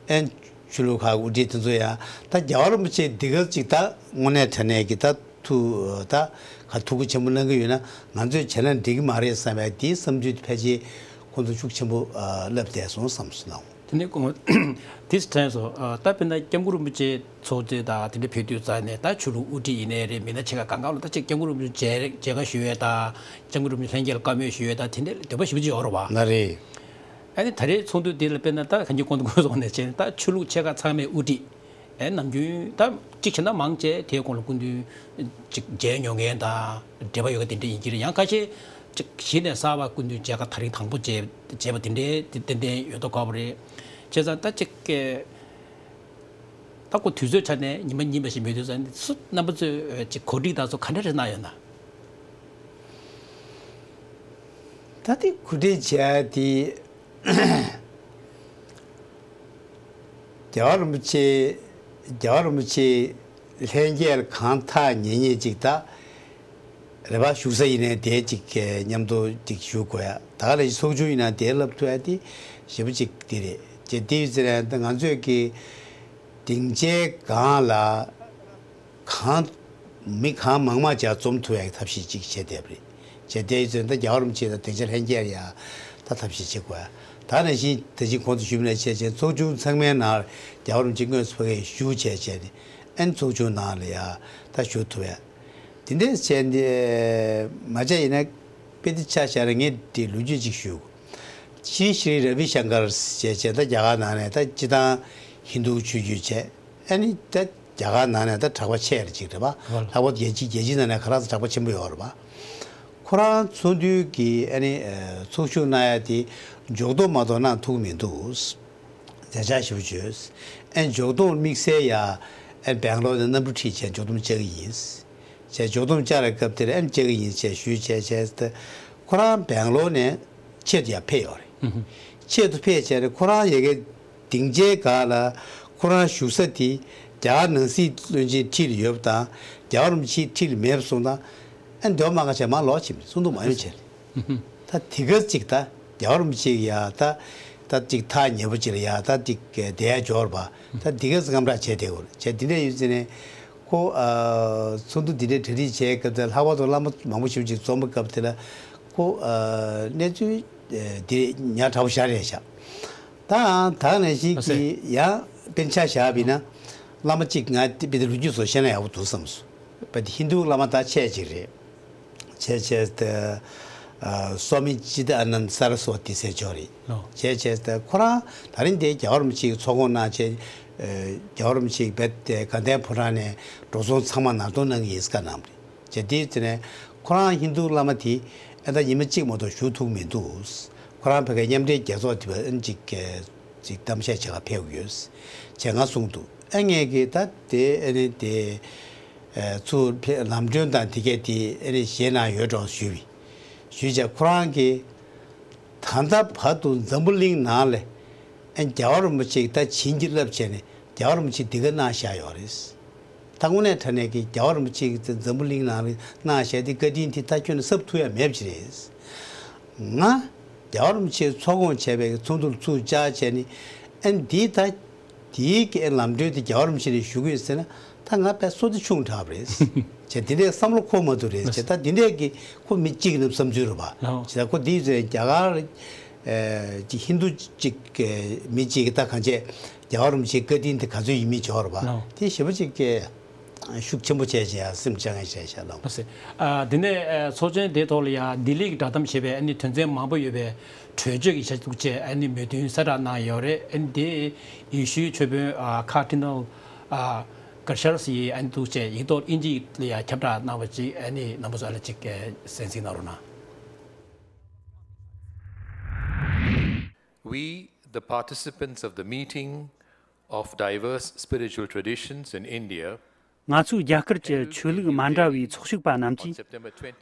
ཨ་ནི་ཆོས་ལུགས་ཁག་དབུ་ཁྲིད་དེ་ཚོ་ཡང་ད་རྒྱལ་བ་རིན་པོ་ཆེ་འདི་ག་ཅིག་ད་དངོས་གནས་དྲང་གནས་ཀྱི་ད་ཐུགས་ད་ག་ཐུགས་ཁུར་ཆེན་པོ་གནང་གི་ཡོད་ན་ང་ཚོས་བྱས་ན་འགྲིག་གི་མ་རེད་བསམ་པའི་དེའི་བསམ་ཚུལ་དེ་ཕལ་ཆེར་ཁོང་ཚོ་ཤུགས་ཆེན་པོ་ཨ་བསླབས་བསྡད་སོང་བསམ་སོང་། དེ་ནས་ཁོང་དེ་དྲན་སོང་། ཨ་ད་དཔེར་ན་སྐྱབས་མགོན་རིན་པོ་ཆེ་ཚོགས་ཆེན་དང་དེ་འདྲ་ཕེབས་དུས་ཙང་ནས་ད་ཆོས་ལུགས་དབུ་ཁྲིད་ཡིན་ནའི་རེད། མི་སྣ་ཆེ་ཁག་གང་ག་ལ་ད་ཅིག་སྐྱབས་མགོན་རིན་པོ་ཆེ་མཇལ་མཇལ་ཁ་ཞུ་ཡས་དང་སྐྱབས་མགོན་རིན་པོ་ཆེ་ལྷན་རྒྱས་ལ་བཀའ་མོལ་ཞུ་ཡས་དང་དེ་འདྲ་འདོད་པ་ཞེ་པོ་ཅིག་ཡོད་རེད་བ། ལགས་རེད། ཨ་ནི་ད་རེས་ཚོགས་འདུ་འདི་ལ་དཔེར་ན་ད་གང་ཅི་གོང་དུ་གོང་སོང་ནས་བྱས་ནས་ད་ཆོས་ལུགས་ཆེ་ཁག་ཚང་མས་དབུ་ཁྲིད། ཨེ་ནམ་རྒྱུན་ད་གཅིག་བྱས་ན་མང་ཆེ་དེའི་གོང་ལ་སྐུ་མདུན་ཅིག་མཇལ་མྱོང་མཁན་དང་འབྲེལ་བ་ཡོད་མཁན་དེ་འདྲ་ཡིན་གྱི་རེད། ཡང་ཁ་ཤས་ཅིག་གཞི་ནས་གསར་པ་སྐུ་མདུན་མཇལ་ཁ་ད་རིང་དང་པོ་མཇལ་མཇལ་བ་དེ་འདྲའི་དེ་ཏན་ཏན་ཡོད་མདོག་ཁ་པོ་རེད། བྱས་ཙང་ད་ཅིག་ད་ཁོ་དུས་ཚོད་ཆ་ནས་ཉི་མ་གཉིས་པ་ཞིག་མེད་དུས་ཙང་སུ་རྣམ་པ་ཚོས་ཅིག་གོ་སྒྲིག་དང་སོགས་ག་འདྲ་རེ་གནང་ཡོད་ན། ད་དེ་གོ་སྒྲིག་བྱས་དེ། རྒྱལ་བ་རིན་པོ་ཆེ། རྒྱལ་བ་རིན་པོ་ཆེ་ལྷན་རྒྱས་གང་ཐག་ཉེ་ཉེ་ཅིག་ད་རེ་བ་ཞུ་ས་ཡིན་ནའི་དེ་ཅིག་མཉམ་དུ་ཅིག་ཞུ་དགོས་ཡ། ད་ག་ལ་ཚོགས་ཆུང་ཡིན་ན་དེ་ལབ་ཐུབ་ཡ་དེ་ཞེ་པོ་ཅིག་དེ་རེད། ཅེས་དེ་ཡིན་ཟེར་ན་ད་ང་ཚོས་ཀྱི་སྡིངས་ཆའི་སྒང་ལ། གང་། མི་གང་མང་མང་ཅིག་འཛོམས་ཐུབ་ཡག་གི་ཐབས་ཤེས་ཅིག་བྱས་བསྡད་པ་རེད། བྱས་བསྡད་ཡོད་ཚེ་ད་རྒྱལ་བ་རིན་པོ་ཆེ་དང་སྡིངས་ཆ་ལྷན་རྒྱས་ཡ་ད་ཐབས་ཤེས་བྱེད་དགོས་ཡ། ད་ནང་བཞིན་ད་ཅི་གོང་དུ་ཞུས་པ་ནང་བྱས་བྱས་ཚོགས་ཆུང་ཚང་མའི་ནང་རྒྱལ་བ་རིན་པོ་ཆེ་དངོས་སུ་ཕ་གིར་བཞུགས་བྱས་བྱས་ནས་ཨན་ཚོགས་ཆུང་ནང་ལ་ཡ་ད་བཞུགས་ཐུབ་ཡ། དེ་འདྲས་བྱས་ནས་མ་བྱས་ཡིན་ན་དཔེ་དེ་ཆ་བཞག་ན་ངས་དེ་ལོ་རྒྱུས་ཅིག་ཞུ། ཤྲི་ཤྲི་ར་བི་ཤང་ཀར་ཞེས་བྱས་ད་རྒྱ་གར་ནང་ནས་ད་སྤྱི་བཏང་ཧིན་རྡུ་ཆོས་བརྒྱུད་བྱས། ཨ་ནི་ད་རྒྱ་གར་ནང་ནས་ད་གྲགས་པ་ཆེ་རུ་ཅིག་རེད་པ། ལྷག་པར་དུ་རྒྱལ་སྤྱི་རྒྱལ་སྤྱི་ནང་ནས་ཁ་རག་ས་གྲགས་པ་ཆེན་པོ་ཡོད་རེད་པ། ཁོ་རང་ཚོགས་འདུའི་གི་ཨ་ནི་ཚོགས་ཞུགས་གནང་ཡ་དེ་འཇོག་རྡོག་མ་གཏོགས་གནང་ཐུབ་མི་འདུག་མཛད་འཆར་ཞིབ་བརྗོད། ཨ་ནི་འཇོག་རྡོག་དམིགས་བསལ་ཡ་ཨ་ནི་སྦེང་ལོར་ནས་གནམ་གྲུ་ཁྲིད་བྱས་འཇོག་རྡོག་བཅག་གི་ཡིན། བྱས་འཇོག་རྡོག་བཅག་ལ་སྐབས་དེར་ཨ་ནི་བཅག་གི་ཡིན་ཞེས་ཞུས་བྱས་བྱས་ཏེ། ཁོ་རང་སྦེང་ལོར་ནས་ཆེད་དུ་ཡར་ཕེབས་ཡོད་རེད། ཆེད་དུ་ཕེབས་བྱས་ནས་ཁོ་རང་ཡ་གི་སྡིངས་ཆའི་སྒང་ལ་ཁོ་རང་བཞུགས་ས་དེ་རྒྱ་གར་ནང་སྲིད་བློན་ཆེན་འཁྲིས་ལ་ཡོད་པ་དང་རྒྱལ་བ་རིན་པོ་ཆེ་འཁྲིས་ལ་མེད་པ་སོང་ཙང་ཨ་འདོད་མ་ཁ་བྱས་མར་ལོག་ཕྱིན་པ་རེད། ཚོགས་འདུ་མ་ཡོང་བྱས་རེད། ད་དེ་ག་ཅིག་ད་རྒྱལ་བ་རིན་པོ་ཆེ་གི་ཡ་ད་ད་ཅིག་ཐག་ཉེ་པོ་ཅིག་ལ་ཡ་ད་ཅིག་བསྡད་ཡ་འབྱོར་བ་ད་དེ་ག་ཙམ་དངངས་སྐྲག་བྱས་བསྡད་དགོས་རེད། བྱས་དེ་འདྲ་ཡོད་ཙང་ནས། ཁོ་ཨ་ཚོགས་འདུ་འདི་འདྲའི་གྲ་སྒྲིག་བྱས་སྐབས་དེ་ལྷག་པར་དུ་བླ་མ་མང་པོ་ཞིག་ཅིག་འཛོམས་པའི་སྐབས་དེ་ལ་ཁོ་ཨ་གནས་ཚུལ་ཨ་འདི་ཉག་ཕྲ་པོ་ཞེ་དྲག་རེད་ཤག་ད་ད་ནང་བཞིན་ཨ་ཟེ། གྱི་ཡང་དཔེར་ཆ་བཞག་པ་ཡིན་ན་བླ་མ་གཅིག་ང་དཔེ་དེ་ལོ་རྒྱུས་ཚོ་བཤད་ན་ཡག་པོ་འདུག་བསམ་སོང་། དཔེ་དེ་ཧིན་རྡུ་བླ་མ་དག་ཆེ་ཅིག་རེད། བྱས་བྱས་ཏེ། ཨ་སྭ་མི་ཅི་ཏ་ཨ་ནན་ད་སཱ་ར་སྭ་ཝ་ཏི་ཟེར་ཅིག་ཡོད་རེད། ལོ། བྱས་བྱས་ཏེ་ཁོ་རང་ད་རིང་དེ་རྒྱལ་བ་རིན་པོ་ཆེ་གི་ཚོགས་ཁང་གནང་བྱས། ཨ་རྒྱལ་བ་རིན་པོ་ཆེ་གི་རྦད་དེ་དགའ་ལྡན་ཕོ་བྲང་ནས་འགྲོ་སོང་ཚང་མ་ནར་གཏོང་གནང་གི་ཡིན་ཟེར་བཀའ་གནང་བ་རེད། བྱས་དེ་དེ་ནས་ཁོ་རང་ཧིན་རྡུ་བླ་མ་དེ་ཨ་ད་ཉི་མ་གཅིག་མ་གཏོགས་བཞུགས་ཐུབ་མི་འདུག་ཁོ་རང་ཕ་གིའི་མཉམ་འབྲེལ་རྒྱལ་ཚོགས་དེ་བ་ཨ་ནི་ཅིག་ཅིག་གཏམ་བཤད་བྱེད་ག་ཕེབས་ཡོད། བྱས་ང་གསུངས་འདུག་ཨ་ངས་ཀྱི་ད་དེ་ཨ་ནི་དེ། ཚུར་ཕེབས་ལམ་གྲོན་དང་དེ་གས་དེ་ཨ་ནི་བཞེས་གནང་ཡོད་འགྲོ་ཞུས་པས། ཞུས་བྱས་ཁོ་རང་གིས་ད་ལྟ་བར་དུ་འཛམ་བུ་གླིང་ནང་ལ་ཨ་རྒྱལ་བ་རིན་པོ་ཆེ་གིས་ད་བྱིན་གྱིས་བརླབས་བྱས་ནས་རྒྱལ་བ་རིན་པོ་ཆེ་འདི་ག་གནང་བཞག་ཡོད་རེད། ད་དངོས་གནས་དྲང་གནས་ཀྱི་རྒྱལ་བ་རིན་པོ་ཆེ་གིས་འཛམ་བུ་གླིང་ནང་ལ་གནང་བཞག་དེ་བཀའ་དྲིན་དེ་ད་ཁྱོན་ནས་གསབ་ཐུབ་ཡ་མེད་པ་ཅིག་རེད། ང་རྒྱལ་བ་རིན་པོ་ཆེ་ཚོགས་སྐྱོང་བྱས་པའི་ཚོགས་འདུར་ཚུར་བཅར་བྱས་ནས་ཨ་ནི་འདི་ད། དེའི་གི་ལམ་གྲོན་དེ་རྒྱལ་བ་རིན་པོ་ཆེ་ནས་ཞུ་གི་ཡོད་ཟེར་ན། ད་ང་དཔེ་བསོད་བདེ་ཆུང་དྲགས་པ་རེད། བྱས་འདི་འདྲའི་བསམ་བློ་འཁོར་མ་ཐུབ་རེད། བྱས་ད་འདི་འདྲའི་གི་ཁོ་མི་གཅིག་ནི་བསམ་ཚུལ་རེད་པ། ལགས། བྱས་ད་ཁོ་འདི་ཚོས་རྒྱ་གར་ཨེ་ཅིག་ཧིན་དུ་ཅིག་གི་མི་གཅིག་གི་ད་གང་བྱས་རྒྱལ་བ་རིན་པོ་ཆེའི་བཀའ་དྲིན་དེ་ག་ཚོད་ཡིན་མིན་བྱས་པ་རེད་པ། ལགས། དེ་ཞེ་པོ་ཅིག་གི་ཤུགས་ཆེན་པོ་བྱས་བྱས་སེམས་ཅན་ངན་བྱས་བྱས་ལགས། ལགས་སེ། ཨ་འདི་ནས་ཨ་ཚོགས་ཆེན་དེའི་ཐོག་ལ་ཡང་ལྡི་ལི་གི་བསྒྲགས་གཏམ་ཞེས་པའི་ཨ་ནི་དོན་ཚན་མང་པོ་ཡོད་པའི་གྲོས་ཆོད་ཀྱི་ཆ་འདུག་ཅེས་ཨ་ནི་མོས་མཐུན་གསལ་བསྒྲགས་གནང་ཡོད་རེད། ཨ་ནི་དེ་ཡེ་ཤུའི་ཆོས་དཔོན་ཨ་ཁར་ཌི་ནལ་ཨ་གར་ཤལ་སི་ཡིས་ཨ་ནི་འདུག་ཅེས་ཡིག་ཐོག་དབྱིན་ཇི་ལ་ཡང་ཁྱབ་བསྒྲགས་གནང་བ་ཅིག་ཨ་ནི་རྣམ་པ་ཚོ་ཨ་ལ་ཅིག་གསན་གཟིགས་གནང་རོགས་གནང་། We, the participants of the meeting of diverse spiritual traditions in India, ང་ཚོའི་རྒྱ་གར་གྱི་ཆོས་ལུགས་མ་འདྲ་བའི་ཚོགས་ཞུགས་པ་རྣམས་ཀྱིས།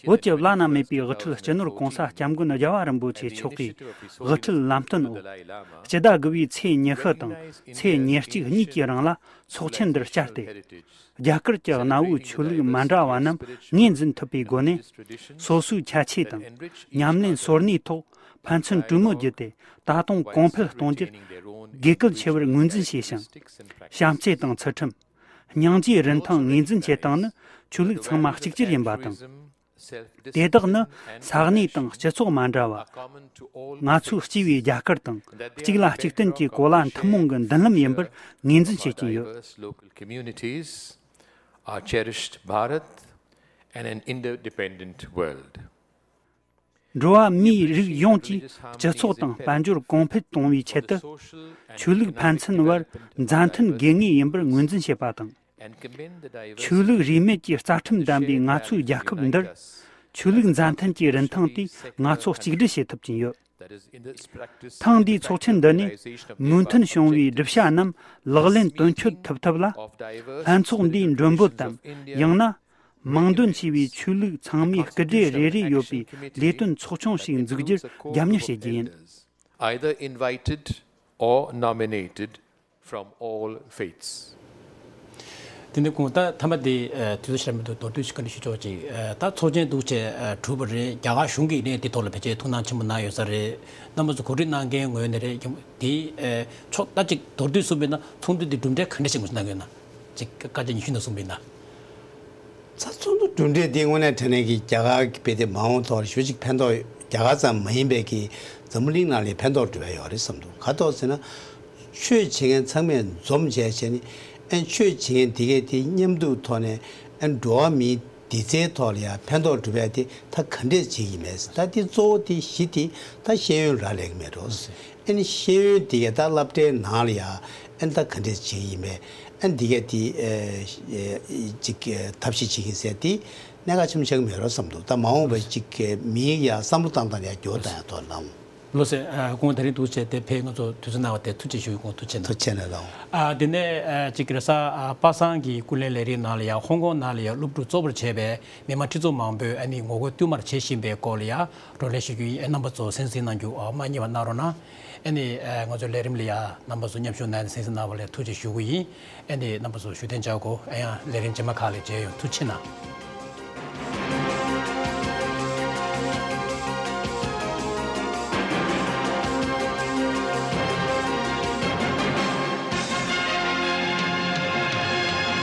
བོད་ཀྱི་བླ་ན་མེད་པའི་དབུ་ཁྲིད་སྤྱི་ནོར་༸གོང་ས་༸སྐྱབས་མགོན་རྒྱལ་བ་རིན་པོ་ཆེ་མཆོག་གིས་དབུ་ཁྲིད་ལམ་སྟོན་འོག་སྤྱི་ཟླ་དགུ་པའི་ཚེས་ཉི་ཤུ་དང་ཚེས་ཉེར་གཅིག་གཉིས་ཀྱི་རིང་ལ་ཚོགས་ཆེན་འདིར་བཅར་ཏེ། རྒྱ་གར་གྱི་གནའ་བོའི་ཆོས་ལུགས་མ་འདྲ་བ་རྣམས་ངོས་འཛིན་ཐུབ་པའི་སྒོ་ནས། སོ་སོའི་ཁྱད་ཆོས་དང་ཉམས་ལེན་སོར་གནས་ཐོག་ཕན་ཚུན་གྲོས་མོལ་བརྒྱུད་དེ། ད་དུང་གོང་འཕེལ་གཏོང་རྒྱུར་དགོས་གལ་ཆེ་བར་ངོས་འཛིན་བྱས་ཤིང་། བྱམས་བརྩེ་དང་ཚུལ་ཁྲིམས། སྙིང་རྗེའི་རིན་ཐང་ངོས་འཛིན་བྱེད་སྟངས་ནི་ཆོས་ལུགས་ཚང་མ་གཅིག་གྱུར་ཡིན་པ་དང་། དེ་དག་ནི་ས་གནས་དང་སྤྱི་ཚོགས་མ་འདྲ་བ། ང་ཚོའི་སྐྱེས་པའི་རྒྱ་གར་དང་གཅིག་ལ་གཅིག་བརྟེན་གྱི་གོ་ལ་ཐུན་མོང་གི་མདུན་ལམ་ཡིན་པར་ངོས་འཛིན་བྱེད་ཀྱིན་ཡོད། Local communities, our cherished Bharat, and an interdependent world. འགྲོ་བ་མིའི་རིགས་ཡོངས་ཀྱི་སྤྱི་ཚོགས་དང་དཔལ་འབྱོར་གོང་འཕེལ་གཏོང་བའི་ཆེད་དུ། ཆོས་ལུགས་ཕན་ཚུན་བར་མཛའ་མཐུན་དགོས་ངེས་ཡིན་པར་ངོས་འཛིན་བྱེད་པ་དང་། ཆོས་ལུགས་རིས་མེད་ཀྱི་རྩ་ཁྲིམས་ལྡན་པའི་ང་ཚོའི་རྒྱལ་ཁབ་འདིར། ཆོས་ལུགས་མཛའ་མཐུན་གྱི་རིན་ཐང་དེ་ང་ཚོ་གཅིག་སྒྲིལ་བྱེད་ཐུབ་ཀྱིན་ཡོད། ཐེངས་འདིའི་ཚོགས་ཆེན་འདི་ནས་མོས་མཐུན་བྱུང་བའི་སྒྲུབ་བྱ་རྣམས་ལག་ལེན་དོན་འཁྱོལ་ཐུབ་ཐབས་ལ། ལྷན་ཚོགས་འདིའི་མགྲོན་འབོད་དམ་ཡང་ན། མིང་འདོན་བྱས་པའི་ཆོས་ལུགས་ཚང་མའི་སྐུ་སྒེར་རེ་རེ་ཡོད་པའི་ལས་དོན་ཚོགས་ཆུང་ཞིག་འཛུགས་རྒྱུར་རྒྱབ་གཉེར་བྱེད་རྒྱུ་ཡིན། Either invited or nominated from all faiths. དེ་ནས་ཁོང་ད་ཐ་མ་དེ་ཨ་དུས་ཚོད་ཞིག་མི་འདུག་མདོར་བསྡུས་ཤིག་བཀའ་འདྲི་ཞུ་ཆོག་ཅིག་ཨ་ད་ཚོགས་ཆེན་འདུག་ཅེས་ཨ་གྲུབ་པ་རེད། རྒྱ་གར་གཞུང་གིས་ནས་དེ་ཐོག་ལ་ཕལ་ཆེར་ཐུགས་སྣང་ཆེན་པོ་གནང་ཡོད་ས་རེད། རྣམ་པ་ཚོ་གོ་སྒྲིག་གནང་མཁན་ངོས་ནས་རེད། དེ་ཨ་ཕྱོགས་ད་ཅིག་མདོར་བསྡུས་གསུངས་པ་ཡིན་ན་ཚོགས་འདུ་འདི་གྲུབ་འབྲས་ག་འདྲ་ཞིག་ངོས་སུ་གནང་གི་ཡོད་ན། ཅིག་སྐར་ཆ་ཉི་ཤུ་ནང་གསུངས་པ་ཡིན་ན། ཚ་ཚོགས་འདུ་གྲུབ་འབྲས་དེ་དངོས་གནས་དྲང་གནས་ཀྱི་རྒྱ་གར་གྱི་དཔེ་དེབ་མ་འོངས་ཐོག་ལ་ཞེ་པོ་ཅིག་ཕན་ཐོགས། རྒྱ་གར་ཙམ་མ་ཡིན་པའི་གི་འཛམ་བུ་གླིང་ནང་ལ་ཕན་ཐོགས་འགྲོ་བ་ཡོད་རེད་བསམ་འདུག་ག་ཐོག་ཟེར་ན། ཆོས་བྱེད་མཁན་ཚང་མས་འཛོམས་བྱས་བྱས་ནས་ཨན་ཆོས་བྱེད་མཁན་དེ་གས་དེ་མཉམ་འདུག་ཐོག་ནས་ཨན་འགྲོ་བ་མིའི་བདེ་རྩའི་ཐོག་ལ་ཡང་ཕན་ཐོགས་འགྲོ་བ་དེ་ད་ག་འདྲས་བྱེད་ཀྱི་མེད། ད་དེ་གཙོ་བོ་དེ་གཞི་དེ་ད་ཤེས་ཡོན་རག་ལས་ཀྱི་མེད་འགྲོ། ཨན་ཤེས་ཡོན་དེ་གས་ད་སློབ་གྲྭའི་ནང་ལ་ཡང་ཨན་ད་ག་འདྲས་བྱེད་ཀྱི་ཡིན་མེད། ཨན་འདི་གས་དེ་ཨེ་ཨེ་ཅིག་ཨེ་ཐབས་ཤེས་བྱེད་ཀྱིན་ཟེར་དེ་གནད་འགག་ཆེན་པོ་ཆགས་ཀྱི་མེད་རོགས་བསམ་འདུག་ད་མ་འོངས་པ་ཅིག་གི་མིའི་ཡ་བསམ་བློ་བཏང་སྟངས་ལ་ཡ་འགྱུར་བ་བཏང་ཡ་ཐོག་ལ་ལགས། ལགས་སེ། ཨ་ཁོང་དེ་རིང་འདུག་བྱས་ཏེ་ཕེབས་ང་ཚོ་དུས་ཚོད་གནང་བ་དེ་ཐུགས་རྗེ་ཞུ། ཁོང་ཐུགས་རྗེ་གནང་། ཐུགས་རྗེ་གནང་ལགས། ཨ་དེ་ནས་ཨ་ཅིག་རེས་གཟའ་ཨ་པ་སངས་ཀྱི་སྐུ་ལས་ལས་རིམ་ནང་ལ་ཡ་ཧོང་ཀོང་ནང་ལ་ཡ་སློབ་ཕྲུག་གཙོ་བོར་བྱས་པའི་མི་མང་ཁྲི་ཚོ་མང་པོས་ཨ་ནི་ངོ་རྒོལ་བསྟུད་མར་བྱེད་བཞིན་པའི་སྐོར་ལ་ཡ་བགྲོ་གླེང་ཞུ་རྒྱུ་ཡིན། ཨ་རྣམ་པ་ཚོ་གསན་གཟིགས་གནང་རྒྱུ་ཨ་མ་བསྙེལ་བ་གནང་རོགས་གནང་། ཨ་ནི་ཨ་ང་ཚོའི་ལས་རིམ་ལ་ཡ་རྣམ་པ་ཚོ་མཉམ་ཞུགས་གནང་ནས་གསན་གཟིགས་གནང་བ་ལ་ཐུགས་རྗེ་ཞུ་གི་ཡིན། ཨ་ནི་རྣམ་པ་ཚོ་བཞུགས་གདན་འཇགས་དགོས། ཨ་ཡང་ལས་རིམ་རྗེས་མ་ཁག་ལ་མཇལ་ཡོང་། ཐུགས་རྗེ་གནང་།